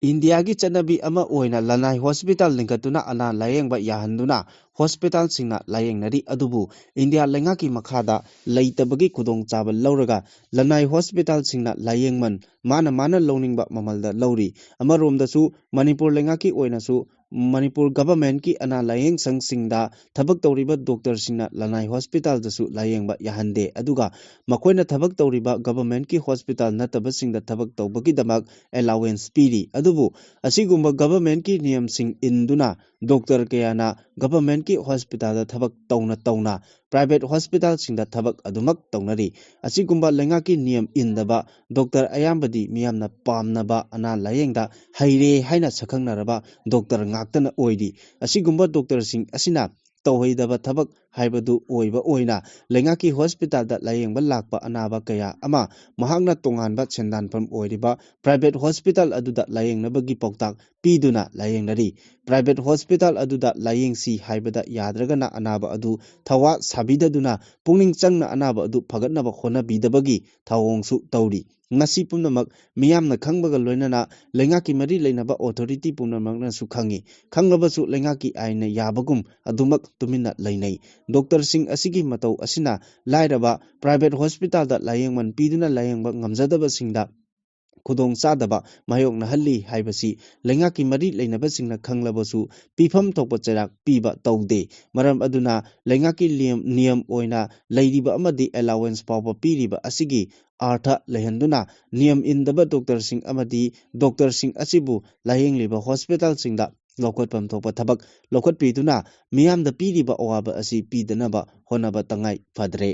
ꯏꯟꯗꯤꯌꯥꯒꯤ ꯆꯠꯅꯕꯤ ꯑꯃ ꯑꯣꯏꯅ ꯂꯅꯥꯏ hospital ꯂꯤꯡꯈꯠꯇꯨꯅ ꯑꯅꯥ ꯂꯥꯌꯦꯡꯕ ꯌꯥꯍꯟꯗꯨꯅ hospitalꯁꯤꯡꯅ ꯂꯥꯌꯦꯡꯅꯔꯤ꯫ ꯑꯗꯨꯕꯨ ꯏꯟꯗꯤꯌꯥ ꯂꯩꯉꯥꯛꯀꯤ ꯃꯈꯥꯗ ꯂꯩꯇꯕꯒꯤ ꯈꯨꯗꯣꯡꯆꯥꯕ ꯂꯧꯔꯒ ꯂꯅꯥꯏ hospitalꯁꯤꯡꯅ ꯂꯥꯌꯦꯡꯃꯟ ꯃꯥꯅ ꯃꯥꯅ ꯂꯧꯅꯤꯡꯕ ꯃꯃꯜꯗ ꯂꯧꯔꯤ꯫ ꯑꯃꯔꯣꯝꯗꯁꯨ ꯃꯅꯤꯄꯨꯔ ꯂꯩꯉꯥꯛꯀꯤ ꯑꯣꯏꯅꯁꯨ ꯃꯅꯤꯄꯨꯔ governmentꯀꯤ ꯑꯅꯥ ꯂꯥꯌꯦꯡ ꯁꯪꯁꯤꯡꯗ ꯊꯕꯛ ꯇꯧꯔꯤꯕ doctorꯁꯤꯡꯅ ꯂꯅꯥꯏ hospitalꯗꯁꯨ ꯂꯥꯌꯦꯡꯕ ꯌꯥꯍꯟꯗꯦ꯫ ꯑꯗꯨꯒ ꯃꯈꯣꯏꯅ ꯊꯕꯛ ꯇꯧꯔꯤꯕ governmentꯀꯤ hospital ꯅꯠꯇꯕꯁꯤꯡꯗ ꯊꯕꯛ ꯇꯧꯕꯒꯤꯗꯃꯛ allowance ꯄꯤꯔꯤ꯫ ꯑꯗꯨꯕꯨ ꯑꯁꯤꯒꯨꯝꯕ governmentꯀꯤ ꯅꯤꯌꯝꯁꯤꯡ ꯏꯟꯗꯨꯅ doctor ꯀꯌꯥꯅ governmentꯀꯤ hospitalꯗ ꯊꯕꯛ ꯇꯧꯅ ꯇꯧꯅ private hospitalꯁꯤꯡꯗ ꯊꯕꯛ ꯑꯗꯨꯃꯛ ꯇꯧꯅꯔꯤ꯫ ꯑꯁꯤꯒꯨꯝꯕ ꯂꯩꯉꯥꯛꯀꯤ ꯅꯤꯌꯝ ꯏꯟꯗꯕ doctor ꯑꯌꯥꯝꯕꯗꯤ ꯃꯤꯌꯥꯝꯅ ꯄꯥꯝꯅꯕ ꯑꯅꯥ ꯂꯥꯌꯦꯡꯗ ꯍꯩꯔꯦ ꯍꯥꯏꯅ ꯁꯛꯈꯪꯅꯔꯕ doctor ꯉꯥꯛꯇꯅ ꯑꯣꯏꯔꯤ꯫ ꯑꯁꯤꯒꯨꯝꯕ doctorꯁꯤꯡ ꯑꯁꯤꯅ ꯇꯧꯍꯩꯗꯕ ꯊꯕꯛ ꯍꯥꯏꯕꯗꯨ ꯑꯣꯏꯕ ꯑꯣꯏꯅ ꯂꯩꯉꯥꯛꯀꯤ hospitalꯗ ꯂꯥꯌꯦꯡꯕ ꯂꯥꯛꯄ ꯑꯅꯥꯕ ꯀꯌꯥ ꯑꯃ ꯃꯍꯥꯛꯅ ꯇꯣꯉꯥꯟꯕ ꯁꯦꯟꯗꯥꯟꯐꯝ ꯑꯣꯏꯔꯤꯕ private hospital ꯑꯗꯨꯗ ꯂꯥꯌꯦꯡꯅꯕꯒꯤ ꯄꯥꯎꯇꯥꯛ ꯄꯤꯗꯨꯅ ꯂꯥꯌꯦꯡꯅꯔꯤ꯫ Private hospital ꯑꯗꯨꯗ ꯂꯥꯌꯦꯡꯁꯤ ꯍꯥꯏꯕꯗ ꯌꯥꯗ꯭ꯔꯒꯅ ꯑꯅꯥꯕ ꯑꯗꯨ ꯊꯋꯥ ꯁꯥꯕꯤꯗꯗꯨꯅ ꯄꯨꯛꯅꯤꯡ ꯆꯪꯅ ꯑꯅꯥꯕ ꯑꯗꯨ ꯐꯒꯠꯅꯕ ꯍꯣꯠꯅꯕꯤꯗꯕꯒꯤ ꯊꯧꯑꯣꯡꯁꯨ ꯇꯧꯔꯤ꯫ ꯃꯁꯤ ꯄꯨꯝꯅꯃꯛ ꯃꯤꯌꯥꯝꯅ ꯈꯪꯕꯒ ꯂꯣꯏꯅꯅ ꯂꯩꯉꯥꯛꯀꯤ ꯃꯔꯤ ꯂꯩꯅꯕ authority ꯄꯨꯝꯅꯃꯛꯅꯁꯨ ꯈꯪꯏ꯫ ꯈꯪꯂꯕꯁꯨ ꯂꯩꯉꯥꯛꯀꯤ ꯑꯥꯏꯟꯅ ꯌꯥꯕꯒꯨꯝ ꯑꯗꯨꯃꯛ ꯇꯨꯃꯤꯟꯅ ꯂꯩꯅꯩ꯫ Doctorꯁꯤꯡ ꯑꯁꯤꯒꯤ ꯃꯇꯧ ꯑꯁꯤꯅ ꯂꯥꯏꯔꯕ private hospitalꯗ ꯂꯥꯌꯦꯡꯃꯟ ꯄꯤꯗꯨꯅ ꯂꯥꯌꯦꯡꯕ ꯉꯝꯖꯗꯕꯁꯤꯡꯗ ꯈꯨꯗꯣꯡꯆꯥꯗꯕ ꯃꯥꯌꯣꯛꯅꯍꯜꯂꯤ ꯍꯥꯏꯕꯁꯤ ꯂꯩꯉꯥꯛꯀꯤ ꯃꯔꯤ ꯂꯩꯅꯕꯁꯤꯡꯅ ꯈꯪꯂꯕꯁꯨ ꯄꯤꯐꯝ ꯊꯣꯛꯄ ꯆꯩꯔꯥꯛ ꯄꯤꯕ ꯇꯧꯗꯦ꯫ ꯃꯔꯝ ꯑꯗꯨꯅ ꯂꯩꯉꯥꯛꯀꯤ ꯅꯤꯌꯝ, ꯅꯤꯌꯝ ꯑꯣꯏꯅ ꯂꯩꯔꯤꯕ ꯑꯃꯗꯤ allowance ꯐꯥꯎꯕ ꯄꯤꯔꯤꯕ ꯑꯁꯤꯒꯤ ꯑꯥꯔꯊ ꯂꯩꯍꯟꯗꯨꯅ ꯅꯤꯌꯝ ꯏꯟꯗꯕ doctorꯁꯤꯡ ꯑꯃꯗꯤ doctorꯁꯤꯡ ꯑꯁꯤꯕꯨ ꯂꯥꯌꯦꯡꯂꯤꯕ hospitalꯁꯤꯡꯗ ꯂꯧꯈꯠꯐꯝ ꯊꯣꯛꯄ ꯊꯕꯛ ꯂꯧꯈꯠꯄꯤꯗꯨꯅ ꯃꯤꯌꯥꯝꯗ ꯄꯤꯔꯤꯕ ꯑꯋꯥꯕ ꯑꯁꯤ ꯄꯤꯗꯅꯕ ꯍꯣꯠꯅꯕ ꯇꯉꯥꯏ ꯐꯗ꯭ꯔꯦ꯫